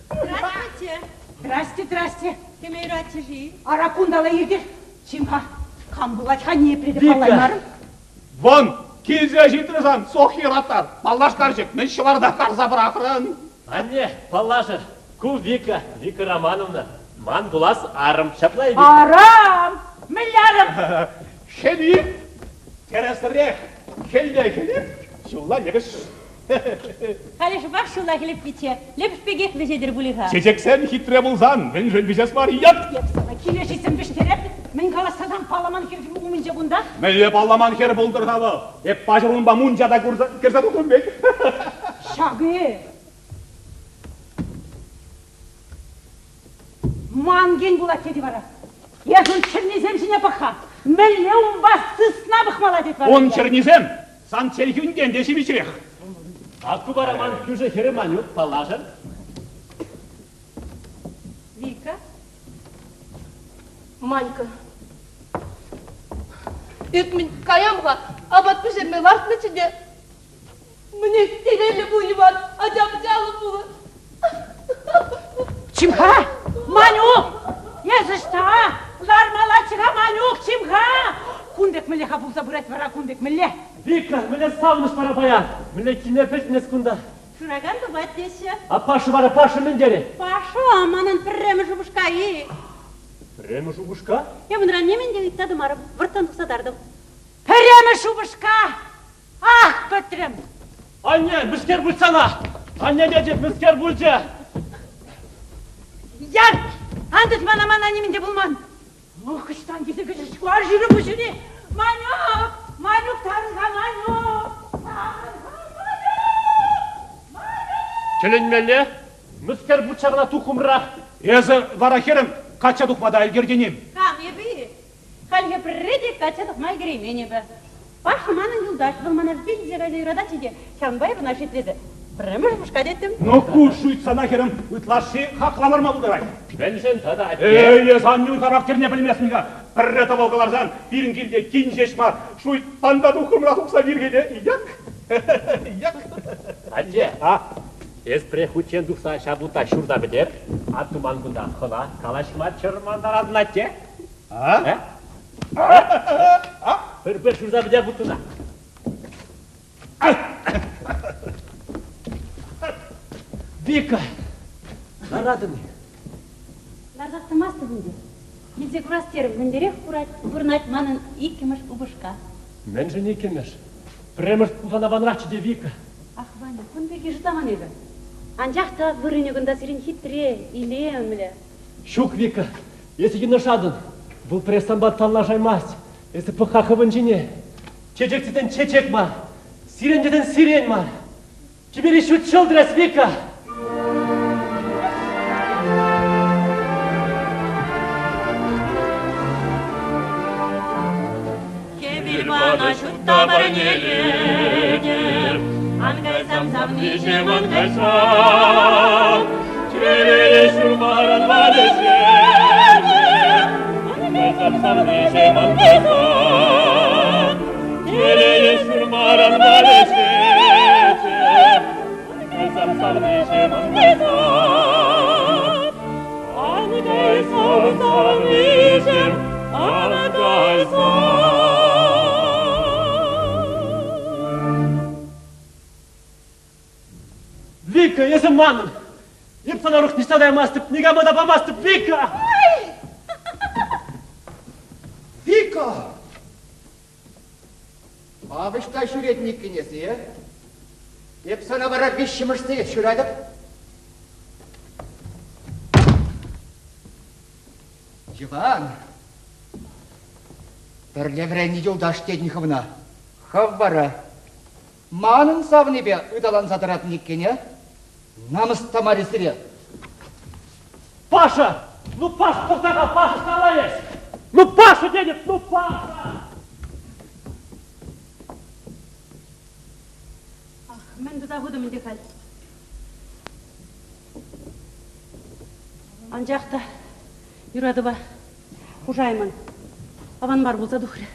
S6: Здравствуйте.
S3: Здрасте, здрасте.
S6: Теме юратчӗ-ши?
S3: Ара кунталла иртӗр. Чим-ха, кам пулать-ха ниепле те паллаймарӑм.
S1: Вон, килсе ҫитрӗ сан, Сохи Ратар. Паллаштарчӗ, мӗн ҫӑварта карса пӑрахрӑн?
S4: Анне, паллашӑр, ку Вика, Вика Романовна, ман пулас арӑм. Ҫапла-и, Вика?
S3: Арам! Мӗнле арӑм?
S1: Хӗлип, тӗрӗсрех, хӗлле Хӗлип, ҫулла лӗпӗш.
S6: Халӗ шӑпах ҫулла Хӗлип пичче. Лӗпӗш пекех вӗҫетӗр пулӗ-ха.
S1: Чечексем хитре пулсан, мӗншӗн вӗҫес мар ят?
S3: Эп сана килӗшесем вӗҫтереп. Мӗн каласса палламан хӗр умӗнче кунта?
S1: Мӗнле палламан хӗр пултӑр-ха вӑл? Эп паҫӑр унпа мунча та курса кӗрсе тухрӑм пек.
S3: Ҫакӑ Ман кен пулать тет вара. Эс ун чӗрнисем ҫине пӑх-ха. Мӗнле унпа сысна пӑхмалла тет вара.
S1: Ун чӗрнисем сан чӗлхӳнтен те ҫивӗчрех.
S4: Ак вара ман кӳршӗ хӗрӗ Манюк, паллашӑр.
S6: Вика.
S8: Манька. Иртмен каям-ха, апат пӗҫерме лартнӑччӗ те Мӗнех телейлӗ пул, Иван, ача-пӑчаллӑ пулӑр.
S3: Чим-ха, Манюк, эс ӑҫта? Лармаллаччӗ-ха, Манюк, чим-ха. Кун пек мӗнле-ха пулса пырать вара, кун пек мӗнле?
S4: Вика, мӗнле савӑнӑҫ вара паян? Мӗнле килме пӗлтӗн эс кунта?
S6: Шыракан тупать теҫҫӗ.
S4: А Паша вара, Паша мӗн терӗ?
S6: Паша, манӑн пӗрремӗш упӑшка-и?
S4: Пӗрремӗш упӑшка?
S6: Эп унран нимӗн те ыйтса тӑмарӑм, вӑрттӑн тухса тартӑм.
S3: Пӗрремӗш упӑшка! Ах, пӗтрӗм!
S4: Анне, мӗскер пулчӗ сана? Анне тетӗп, мӗскер пулчӗ?
S3: Яр! Ан тыт мана, мана нимӗн те пулман. Ох, ӑҫтан килсе кӗчӗҫ ку арҫынӑ пуҫне? Манюк! Манюк тарӑн-ха, Манюк! Тарӑн-ха, Манюк! Манюк!
S4: Тӗлӗнмелле, мӗскер пучахна туххӑмрах.
S1: Эсӗ вара, хӗрӗм, качча тухма та ӗлкӗртӗн-им?
S6: Кам эпӗ-и? Хальхи пӗрре те качча тухма ӗлкӗреймен эпӗ. Паша манӑн юлташ, вӑл мана вилсе кайса юрататчӗ те, ҫавӑнпа эпӗ ӑна шӳтлесе пӗрремӗш упӑшка теттӗм.
S1: Ну, ку шӳт сана, хӗрӗм, ытлашши хакланарма пултарать.
S4: Мӗншӗн тата атте?
S1: Эй, эс аннӳн характерне пӗлместӗн-ха. Пӗрре тӑвӑл кӑларсан пирӗн килте тин ҫеҫ мар, шуйттан та туххӑмра тухса вирхӗте. Як! Як!
S4: Атте, а? Эс пӗрех хутчен тухса ҫав утта ҫурта пӗтер, атту ман кунта хӑна калаҫма чӑрмантаратӑн, атте.
S1: А?
S4: Пӗр-пӗр ҫурса пӗтер путтуна. Вика, ларатӑн-и?
S6: Ларсах тӑмастӑп ӗнтӗ. Килсе курас терӗм, мӗнлерех курать, пурӑнать манӑн иккӗмӗш упӑшка.
S4: Мӗншӗн иккӗмӗш? Пӗрремӗш пулсан аванрахчӗ те, Вика.
S6: Ах, Ваня, кун пирки шутламан эпӗ. Анчах та вырӑнӗ кунта сирӗн хитре, илемлӗ.
S4: Ҫук, Вика, эсӗ йӑнӑшатӑн. Вӑл пӗрех санпа танлашаймасть. Эсӗ пӑх-ха хӑвӑн ҫине. Чечек тесен чечек мар, сирень тесен сирень мар. Тӳпери ҫут ҫӑлтӑр эс, Вика!
S6: Хӗвел мана ҫутта парнелетӗр, Ан кайсам савниҫӗм, ан кайсам.
S4: Телее ҫурмаран валеҫетӗп, Ан кайсам савниҫӗм, ан кайсам. Телее ҫурмаран валеҫетӗп, Ан кайсам савниҫӗм, ан кайсам. Ан кайсам савниҫӗм, ан кайсам. Вика, эсӗ манӑн! Эп сана урӑх ниҫта каймастӑп, никама та памастӑп, Вика!
S5: Вика! Ав ӑҫта ҫӳретӗн иккен эсӗ, э? Эп сана вара виҫҫӗмӗш сехет шыратӑп. Йӑван, пӗрле вӗреннӗ юлташ тетӗн хӑвна. Хӑв вара манӑн савнипе ыталанса тӑратӑн иккен, э? Намӑс та мар-и сире?
S4: Паша! Ну, Паша, тӑхта-ха, Паша, ӑҫталла эс? Ну, Паша тетӗп, ну, Паша!
S6: Ах, мӗн туса хутӑм ӗнтӗ халь? Анчах та юратӑва хушаймӑн. Аван мар пулса тухрӗ.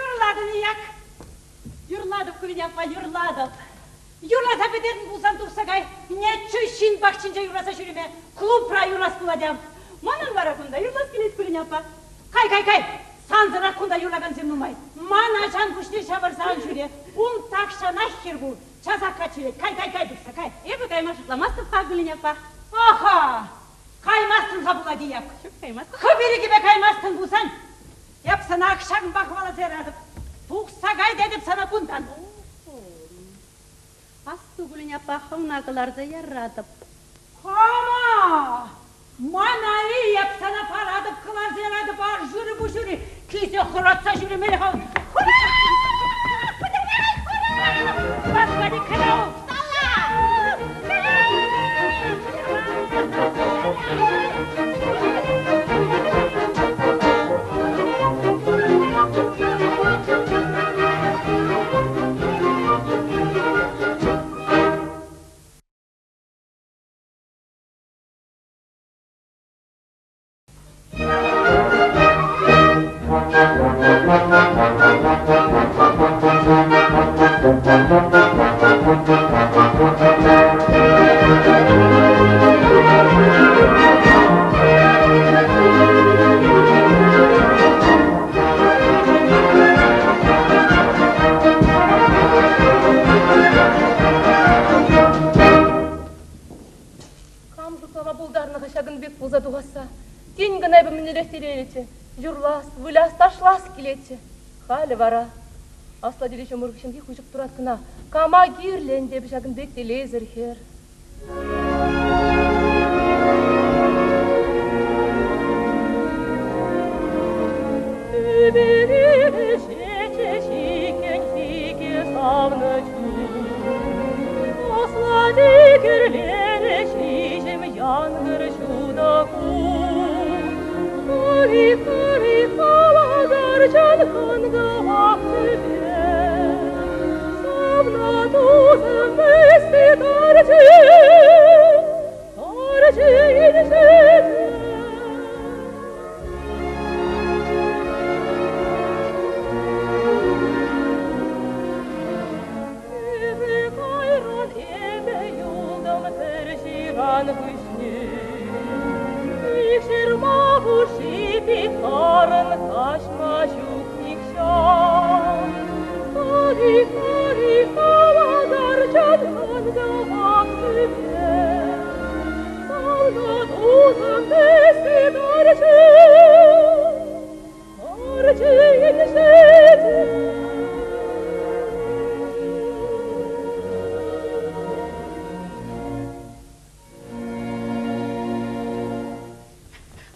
S3: Юрлатӑн-и, Як?
S6: Юрлатӑп, Кулине аппа, юрлатӑп.
S3: Юрласа пӗтернӗ пулсан тухса кай. Неччӗ ҫын пахчинче юрласа ҫӳреме. Клубра юрлас пулать ав.
S6: Манӑн вара кунта юрлас килет, Кулине аппа.
S3: Кай, кай, кай! Сансӑрах кунта юрлакансем нумай. Ман ачан пуҫне ҫавӑрса ан ҫӳре. Ун тахҫанах хӗр пур. Часах качча илет. Кай, кай, кай тухса, кай.
S6: Эпӗ кайма шутламастӑп-ха, Кулине аппа.
S3: Аха! Каймастӑн-ха пулать ияк.
S6: Ҫук, каймастӑп.
S3: Хӑв ирӗкӗпе каймастӑн пулсан, эп сана ак ҫакӑнпа хӑваласа яратӑп. Тухса кай тетӗп сана кунтан.
S6: Асту, Кулине аппа, хӑвна кӑларса яратӑп.
S3: Кама? Мана-и эп сана паратӑп, кӑларса яратӑп, ар ҫурӗ пуҫури килсе хӑратса ҫӳремелле-ха. Хура! Пӗтӗмпех хура! Господи, караул!
S8: Кам шутлама пултарнӑ-ха ҫакӑн пек пулса тухасса? Тин кӑна эпӗ мӗнлерех телейлӗччӗ. Юрлас, выляс, ташлас килетчӗ. Халӗ вара аслатире ҫумӑр хыҫҫӑнхи хуҫӑк турат кӑна. Кама кирлӗ ӗнтӗ эпӗ ҫакӑн пек телейсӗр хӗр? Тӳпере вӗҫетчӗ ҫикен пике савнӑ чун. Аслати кӗрленӗ ҫиҫӗм янкӑр ҫутӑ кун. Кӑри-кӑри кӑвакарчӑн кӑн-кӑвак тӳпе. Савнӑ тусӑм вӗҫсе тарчӗ, тарчӗ инҫете. Эпӗ кайран эпӗ юлтӑм пӗр ҫыран хыҫне. Ик ҫырма хушши пит тарӑн каҫма ҫук нихҫан. Хари-хари кӑвакарчӑн кӑн-кӑвак тӳпе. Савнӑ тусӑм вӗҫсе тарчӗ, тарчӗ инҫете.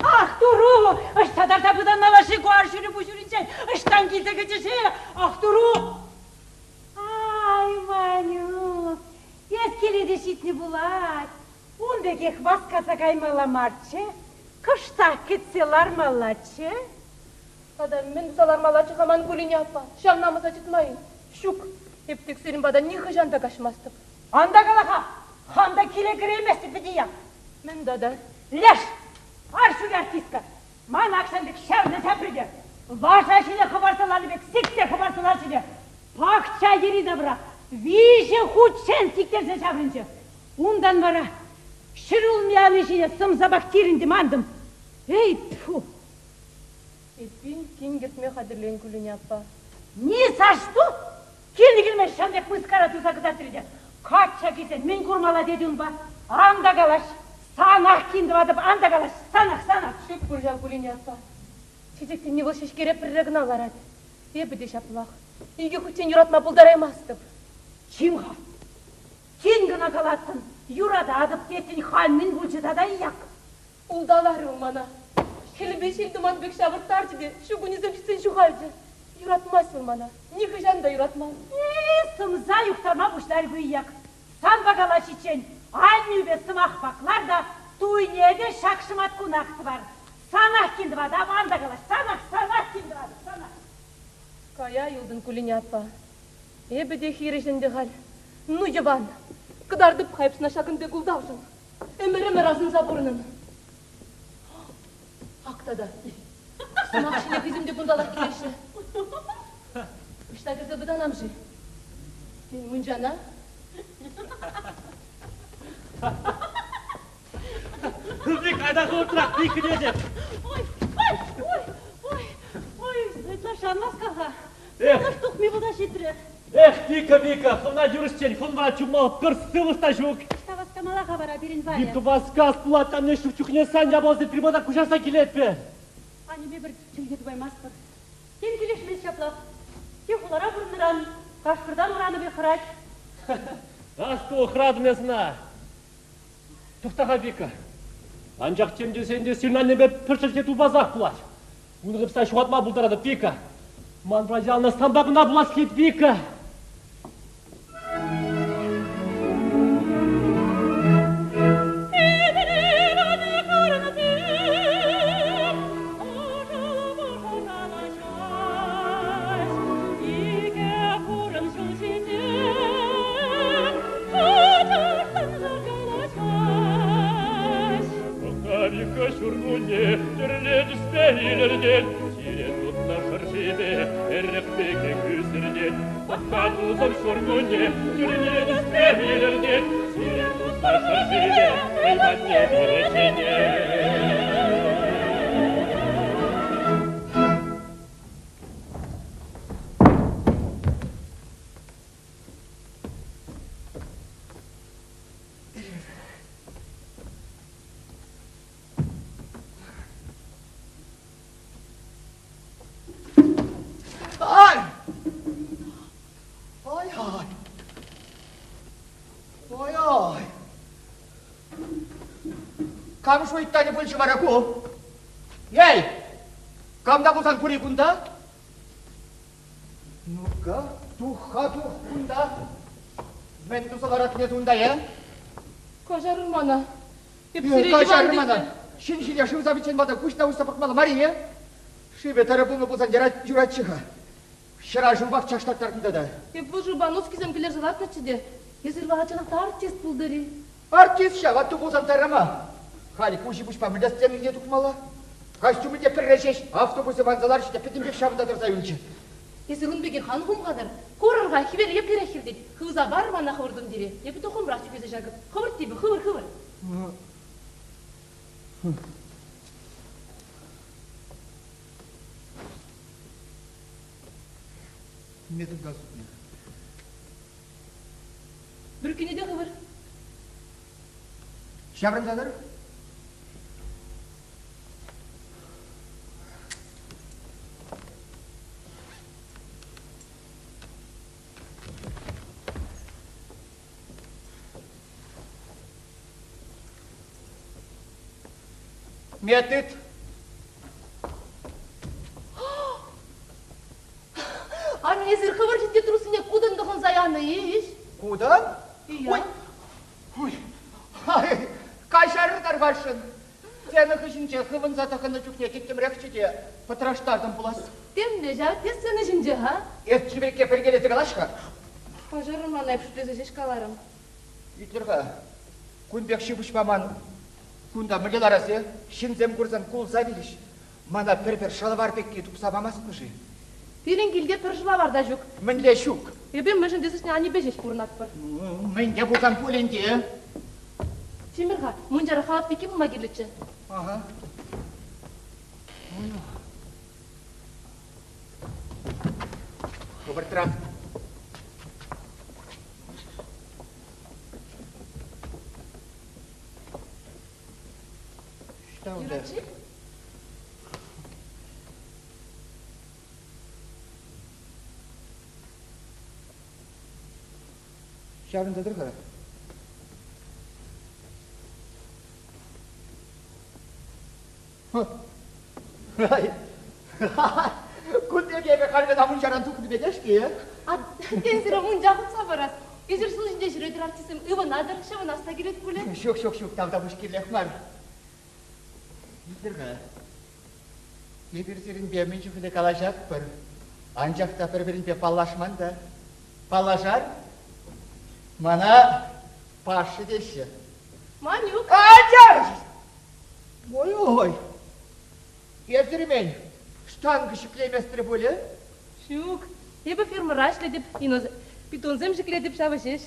S3: Ах, туру! Ӑҫта тарса пытанмалла-ши ку арҫурӗ пуҫуринчен? Ӑҫтан килсе кӗчӗ-ши? Ах, туру! Ай, Ванюк, эс киле те ҫитнӗ пулать. Ун пекех васкаса каймалла марччӗ, кӑштах кӗтсе лармаллаччӗ.
S8: Тата мӗн туса лармаллаччӗ-ха ман Кулине аппа? Ҫав намӑса чӑтма-и? Ҫук, эп тек сирӗн пата нихӑҫан та каҫмастӑп.
S3: Ан та кала-ха, хам та киле кӗрейместӗп вӗт ия.
S8: Мӗн тата?
S3: Леш, арҫури артистка, ман аксан пек ҫавнӑ ҫапрӗ те, лаша ҫине хӑпарса ларнӑ пек сиксе хӑпарса ларчӗ те, пахча йӗри-тавра виҫӗ хутчен сиктерсе ҫаврӑнчӗ. Унтан вара ҫӗрулми ани ҫине сӑмсапах тирӗнтӗм антӑм. Эй, тьфу!
S8: Эппин, кин кӗртме хатӗрлен, Кулине аппа.
S3: Ни за что! Килнӗ-килмен ҫав пек мыскара туса кӑтартрӗ те. Качча килсен мӗн курмалла тет унпа? Ан та калаҫ! Санах кин тӑватӑп, ан та калаҫ! Санах, санах!
S8: Ҫук пуль ҫав, Кулине аппа. Чечек тени вӑл ҫеҫкере пӗрре кӑна ларать. Эпӗ те ҫаплах. Икӗ хутчен юратма пултараймастӑп.
S3: Чим-ха, тин кӑна калаттӑн, юрататӑп теттӗн, халь мӗн пулчӗ тата як?
S8: Улталарӗ вӑл мана. Хӗлӗпе ҫил-тӑман пек ҫавӑрттарчӗ те ҫу кунӗсем ҫитсен ҫухалчӗ. Юратмасть вӑл мана, нихӑҫан та юратман.
S3: Э, сӑмса юхтарма пуҫларӗ ку ияк. Санпа калаҫиччен аннӳпе сӑмах паклар та туйне те ҫак шӑматкунах тӑвар. Санах кин тӑватап, ан та калаҫ, санах, санах кин тӑватӑп, санах.
S8: Кая юлтӑн, Кулине аппа. Эпӗ те хирӗҫ ӗнтӗ халь. Ну, Йӑван, кӑтартӑп-ха эп сана ҫакӑн пек ултавшӑн. Ӗмӗр-ӗмӗр асӑнса пурӑнӑн. Ак тата. Сӑмах ҫине хӑйсем те кунталах килеҫҫӗ. Ӑҫта кӗрсе пытанам-ши? Тен, мунчана?
S4: Вик, айта хӑвӑртрах, Вик кӗтетӗп.
S6: Ой, ой, ой, ой, ой, ытлашши ан васка-ха.
S4: Эх.
S6: Сывлӑш тухми пулса ҫитрӗ.
S4: Эх, Вика, Вика, хӑвна юрӑҫчен, хӑвна чупмалӑх пӗр сывлӑш та ҫук.
S6: Ӑҫта васкамалла-ха вара пирӗн Валя?
S4: Вика васкас пулать, анне ҫук чухне сан япаласем приборта куҫарса килетпӗр.
S6: Аннепе пӗр чӗлхе тупаймастпӑр. Тем килӗшмест ҫаплах. Те хулара пурӑннӑран кашкӑртан уранӑ пек хӑрать.
S4: Асту, хӑратӑн эс ӑна. Тӑхта-ха, Вика. Анчах тем тесен те сирӗн аннепе пӗр чӗлхе тупасах пулать. Ун хыпса ҫухатма пултаратӑп, Вика. Манпа яланах санпа кӑна пулас килет, Вика. Вика ҫуркунне тӗрлӗ тӗспе илӗртет, сире тутнӑ шӑршипе эрех пекех ӳсӗртет. Пӑхма тусӑм ҫуркунне тӗрлӗ тӗспе илӗртет, сире тутнӑ шӑршипе хӑй патне пире чӗнет.
S5: Ай! Ай-ай! Ой-ой! Кам шуйттанӗ пулчӗ вара ку? Эй! Кам та пулсан пур-и кунта? Ну-ка, тух-ха тух кунта. Мӗн туса ларатӑн эс унта, э?
S8: Каҫарӑр мана. Эп сире
S5: Каҫарӑр мана. Ҫын ҫине шыв савиччен малтан куҫна уҫса пӑхмалла мар-и, э? Шывӗ тӑрӑ пулнӑ пулсан юратчӗ-ха. Ҫӑра шывпах чашлаттартӑн тата.
S8: Эп вӑл шывпа носкисем кӗлерсе лартнӑччӗ те, эсир вара чӑнах та артист пултӑр-и?
S5: Артист ҫав, атту пулсан тарама. Халь куҫӗ-пуҫпа мӗнле сцена тухмалла? Костюмӗ те пӗрре ҫеҫ, автобусӗ ванса ларчӗ те пӗтӗмпех ҫавӑнта тӑрса юлчӗ.
S8: Эсир ун пекех ан хумханӑр. Курӑр-ха, хӗвел еплерех хӗртет. Хывса парӑр мана хӑвӑр тумтире. Эпӗ туххӑмрах чӳхесе ҫакӑп. Хӑвӑрт типӗ, хывӑр, хывӑр.
S5: Методка сутнӑ.
S8: Брюкине те хывӑр.
S5: Ҫаврӑнса тӑр. Метод.
S8: Анне, эсир хӑвӑр ҫинче труссине кутӑн тӑхӑнса янӑ-и?
S5: Кутӑн?
S8: Ия.
S5: Ой, ой, ай, каҫарӑр тархасшӑн. Сцена хыҫӗнче хывӑнса тӑхӑннӑ чухне тӗттӗмрехчӗ те пӑтраштартӑм пулас.
S8: Темле ҫав, те сцена ҫинче-ха?
S5: Эс чиперкке пӗркелесе калаҫ-ха.
S8: Каҫарӑр мана, эп шӳтлесе ҫеҫ каларӑм.
S5: Итлӗр-ха, кун пек ҫыпӑҫма ман кунта мӗнле ларас-и? Ҫынсем курсан кулса вилӗҫ. Мана пӗр-пӗр шӑлавар пекки тупса памастӑн-ши?
S8: Пирӗн килте пӗр шӑлавар та ҫук.
S5: Мӗнле ҫук?
S8: Эпир мӗншӗн тесен аннепе ҫеҫ пурӑнатпӑр.
S5: Мӗн те пулсан пуль ӗнтӗ.
S8: Чимӗр-ха, мунчара халат пекки пулма кирлӗччӗ.
S5: Ага. Хӑвӑртрах. Ӑҫта унта?
S8: Юрать-ши?
S5: Ҫаврӑнса тӑр-ха. Кун пек эпӗ халь кӑна мунчаран тухнӑ пекех-ҫке.
S8: Тен, сире мунча хутса парас. Эсир ҫул ҫинче ҫӳретӗр артистсем ывӑнатӑр, ҫӑвӑнас та килет пулӗ.
S5: Ҫук, ҫук, ҫук, тавтапуҫ кирлех мар. Илтӗр-ха. Эпир сирӗнпе мӗн чухлӗ калаҫатпӑр, анчах та пӗр-пӗринпе паллашман та. Паллашар? Мана Паша теҫҫӗ.
S8: Манюк.
S5: Ачаш! Ой-ой! Эсир мӗн, штанга ҫӗклеместӗр пулӗ?
S8: Ҫук, эпӗ фермӑра ӗҫлетӗп, питонсем ҫӗклетӗп ҫавӑ ҫеҫ.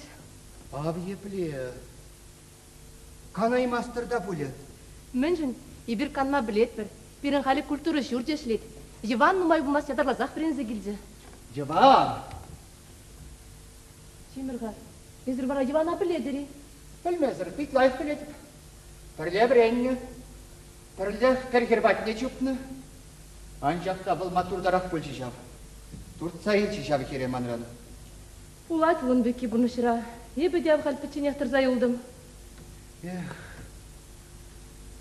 S5: Ав епле. Канаймастӑр та пулӗ.
S8: Мӗншӗн? Эпир канма пӗлетпӗр. Пирӗн халӗ культура ҫурчӗ ӗҫлет. Йӑван нумай пулмасть ятарласах вӗренсе килчӗ.
S5: Йӑван!
S8: Чимӗр-ха, эсир вара Йӑвана пӗлетӗр-и?
S5: Пӗлмесӗр, пит лайӑх пӗлетӗп. Пӗрле вӗреннӗ, пӗрлех пӗр хӗр патне чупнӑ. Анчах та вӑл маттуртарах пулчӗ ҫав. Туртса илчӗ ҫав хӗре манран.
S8: Пулать ун пекки пурнӑҫра. Эпӗ те ав халь пӗчченех тӑрса юлтӑм.
S5: Эх,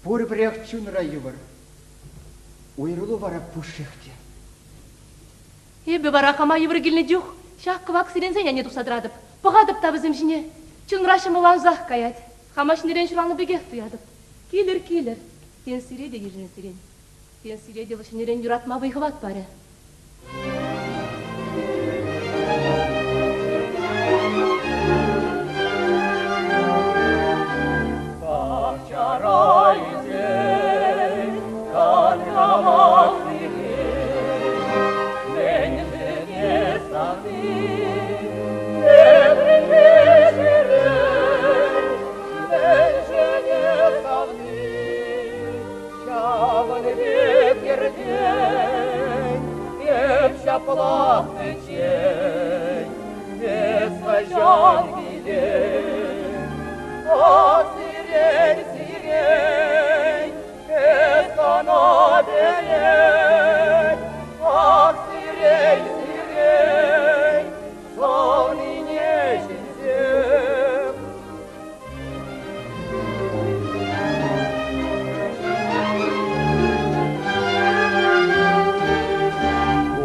S5: пурпӗрех чунра йывӑр. Уйрӑлу вара пушшех те.
S8: Эпӗ вара хама йывӑр килнӗ чух ҫак кӑвак сиренсен айне тухса тӑратӑп. Пӑхатӑп та вӗсем ҫине. Чунра ҫӑмӑллансах каять. Хама ҫӗнӗрен ҫуралнӑ пекех туятӑп. Килӗр, килӗр. Тен, сире те йышӑнӗ сирен. Тен, сире те вӑл ҫӗнӗрен юратма вӑй-хӑват парӗ.
S4: Пахчара ӳсет кӑн-кӑвак Мӗншӗн савни тепринче ҫӳрет? Мӗншӗн савни ҫавӑн пек йӗртен? Эп ҫаплах пӗччен, эс хӑҫан килен? Ах, сирень, сирень, эс кӑна пӗлен. Ах, сирень, сирень, савнине ҫынсем.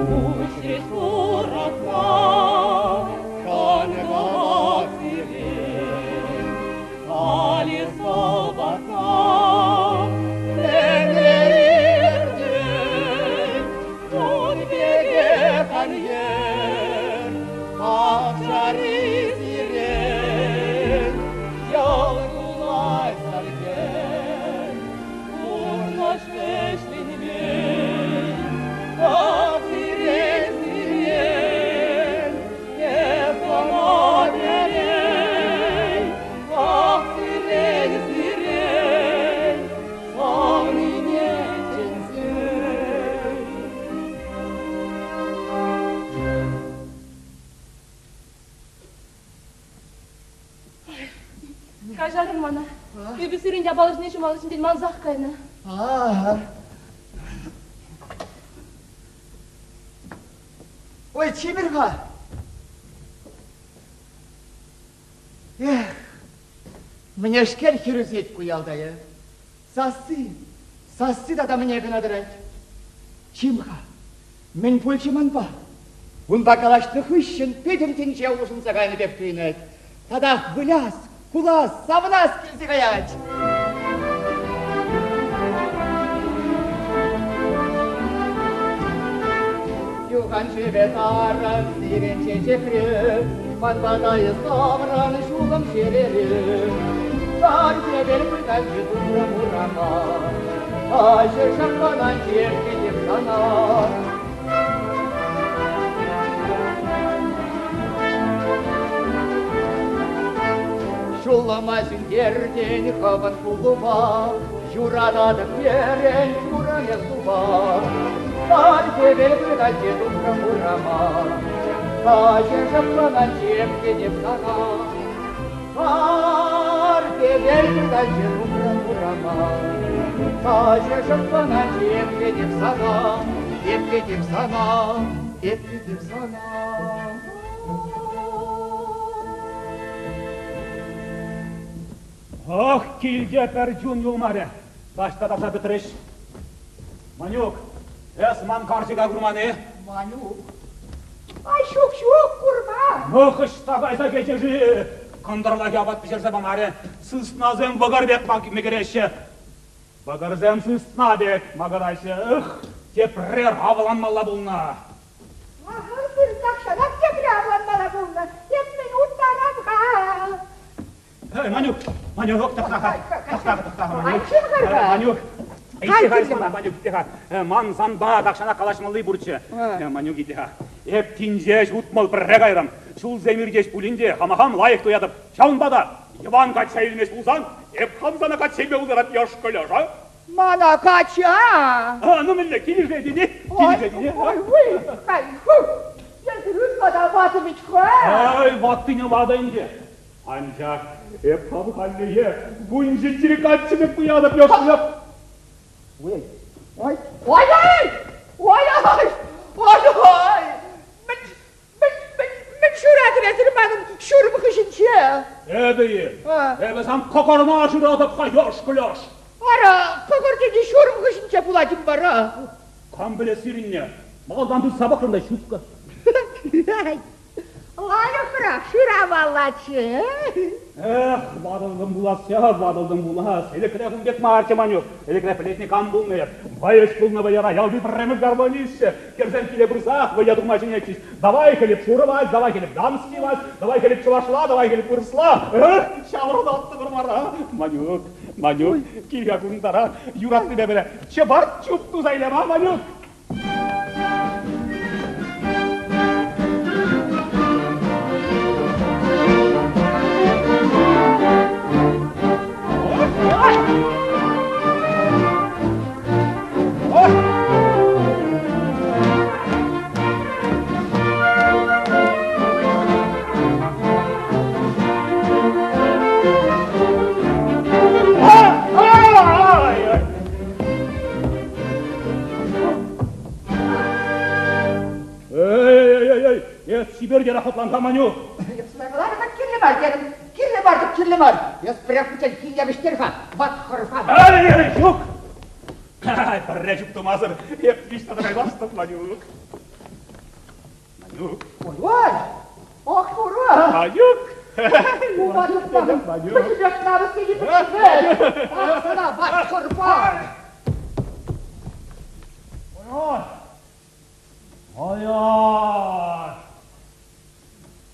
S4: Уҫрӗҫ курӑкпа кӑн-кӑвак сирень, халӗ сӑпата мӗнле иртен, ун пекех ан йӗр, пахчари сирень, йӑл кулать саркер, пурнӑҫ вӗҫленмен, ах, сирень, сирень, эс ӑна пӗлен, ах, сирень, сирень, савнине чӗнсен.
S8: Каҫарӑр мана. Эпӗ сирӗн япалӑрсене ҫумалли ҫинчен мансах кайнӑ.
S5: Ой, чимӗр-ха. Эх, мӗнешкел хӗр ӳсет ку ялта, э? Сасси, сасси тата мӗне кӑна тӑрать. Чим-ха, мӗн пулчӗ манпа? Унпа калаҫнӑ хыҫҫӑн пӗтӗм тӗнче улшӑнса кайнӑ пек туйӑнать. Татах выляс, кулас, савӑнас килсе каять. Юхан шывӗ тарӑн сирӗн чечекре, ман пата эс тавран ҫулӑм чӗрере. Сар хӗвел пытанчӗ тухрӑм урама, Аҫӑ шӑпланать эркӗтеп сана. Ҫуллама сӳнтертӗн хӑвӑн куллупа, Юрататӑп терӗн шурӑ эс тупа. Сар хӗвел пытанчӗ тухрӑм урама, Каҫӑ шӑпланать черккетеп сана. Сар хӗвел пытанчӗ тухрӑм урама, Каҫӑ шӑпланать черккетеп сана, Эпкетеп сана, эпкетеп сана.
S1: Ох, килте пӗр чун юлмарӗ. Таҫта тарса пӗтрӗҫ. Манюк, эс ман карчӑка курман-и?
S3: Манюк. Ай, ҫук, ҫук, курман.
S1: Ну, хӑҫта кайса кӗчӗ-ши? Кӑнтӑрлахи апат пӗҫерсе памарӗ. Сыснасем вӑкӑр пек мӗкӗреҫҫӗ. Вӑкӑрсем сысна пек макӑраҫҫӗ. Ых, тепрер авланмалла пулнӑ.
S3: Ахӑр сир тахҫанах тепре авланмалла пулнӑ. Эп мӗн уттарам-ха?
S1: Эй, Манюк, Манюк, тӑхта-ха, тӑхта-ха, тӑхта-ха, Манюк. Манюк, итле-ха, Манюк, итле-ха. Ман санпа тахҫанах калаҫмалли пурччӗ. Манюк, итле-ха. Эп тин ҫеҫ 61 кайрӑм. Ҫулсем иртеҫ пулин те, хама хам лайӑх туятӑп. Ҫавӑнпа та. Йӑван качча илмест пулсан, эп хам сана качча илме пултарап яш-кӑляш, а?
S5: Мана качча!
S1: А, ну мӗнле, килӗшетӗн-и? Килӗшетӗн-и?
S5: Ой, ой, ой, фу! Эсир ытла та ватӑ вӗт-ха!
S1: Ай, ваттине ватӑ ӗнтӗ. Анчах эп хам хальлӗхе 17-ри каччӑ пек туятӑп, яш-кӑляш.
S5: Ой, ой, ой, ой, ой, ой, ой, ой, мӗн, мӗн, мӗн, мӗн шыратӑр эсир манӑн ҫурӑм хыҫӗнче?
S1: Эпӗ-и? Эпӗ сан кӑкӑрна шыратӑп-ха, яш-кӑляш.
S5: Ара, кӑкӑр тени ҫурӑм хыҫӗнче пулать-им вара?
S1: Кам пӗлет сирӗнне? Малтан тытса пӑхрӑм та ҫуккӑ.
S5: Лайӑхрах шырамаллаччӗ.
S1: Эх, ватӑлтӑм пулас ҫав, ватӑлтӑм пулас. Ӗлӗкрех ун пек марччӗ, Манюк. Ӗлӗкрех пӗлетне кам пулнӑ эп. Вӑйӑҫ пулнӑ вӑйӑра ялти пӗрремӗш гармонистчӗ. Хӗрсем киле пырсах вӑййа тухма чӗнетчӗҫ. Давай, Хӗлип, шурӑ вальс, давай, Хӗлип, дамский вальс, давай, Хӗлип, чӑвашла, давай, Хӗлип, вырӑсла. Эх, ҫаврӑнаттӑмӑр вара. Манюк, Манюк, киле кунтара юратнипе пӗрле чӑпар чуп туса илем, а, Манюк? Эй-эй-эй, эс чипер хӑтланса Маню.
S5: Эп сана каларӑм, кирлӗ мар терӗм. Кирлӗ мар тӑк кирлӗ мар. Эс пӗрех хутчен килне вӗҫтер-ха, ват хӑрхан.
S1: Эй-эй, ҫук. Пӗрре чуп тумасӑр эп ниҫта та каймастӑп, Манюк. Манюк.
S5: Ой-ой! Ох, ура!
S1: Манюк!
S5: Ума тухман. Пӗтӗмпех намӑс тени пӗтӗмпех. Ах, сана, ват хӑрпа!
S1: Ой-ой! Ой-ой!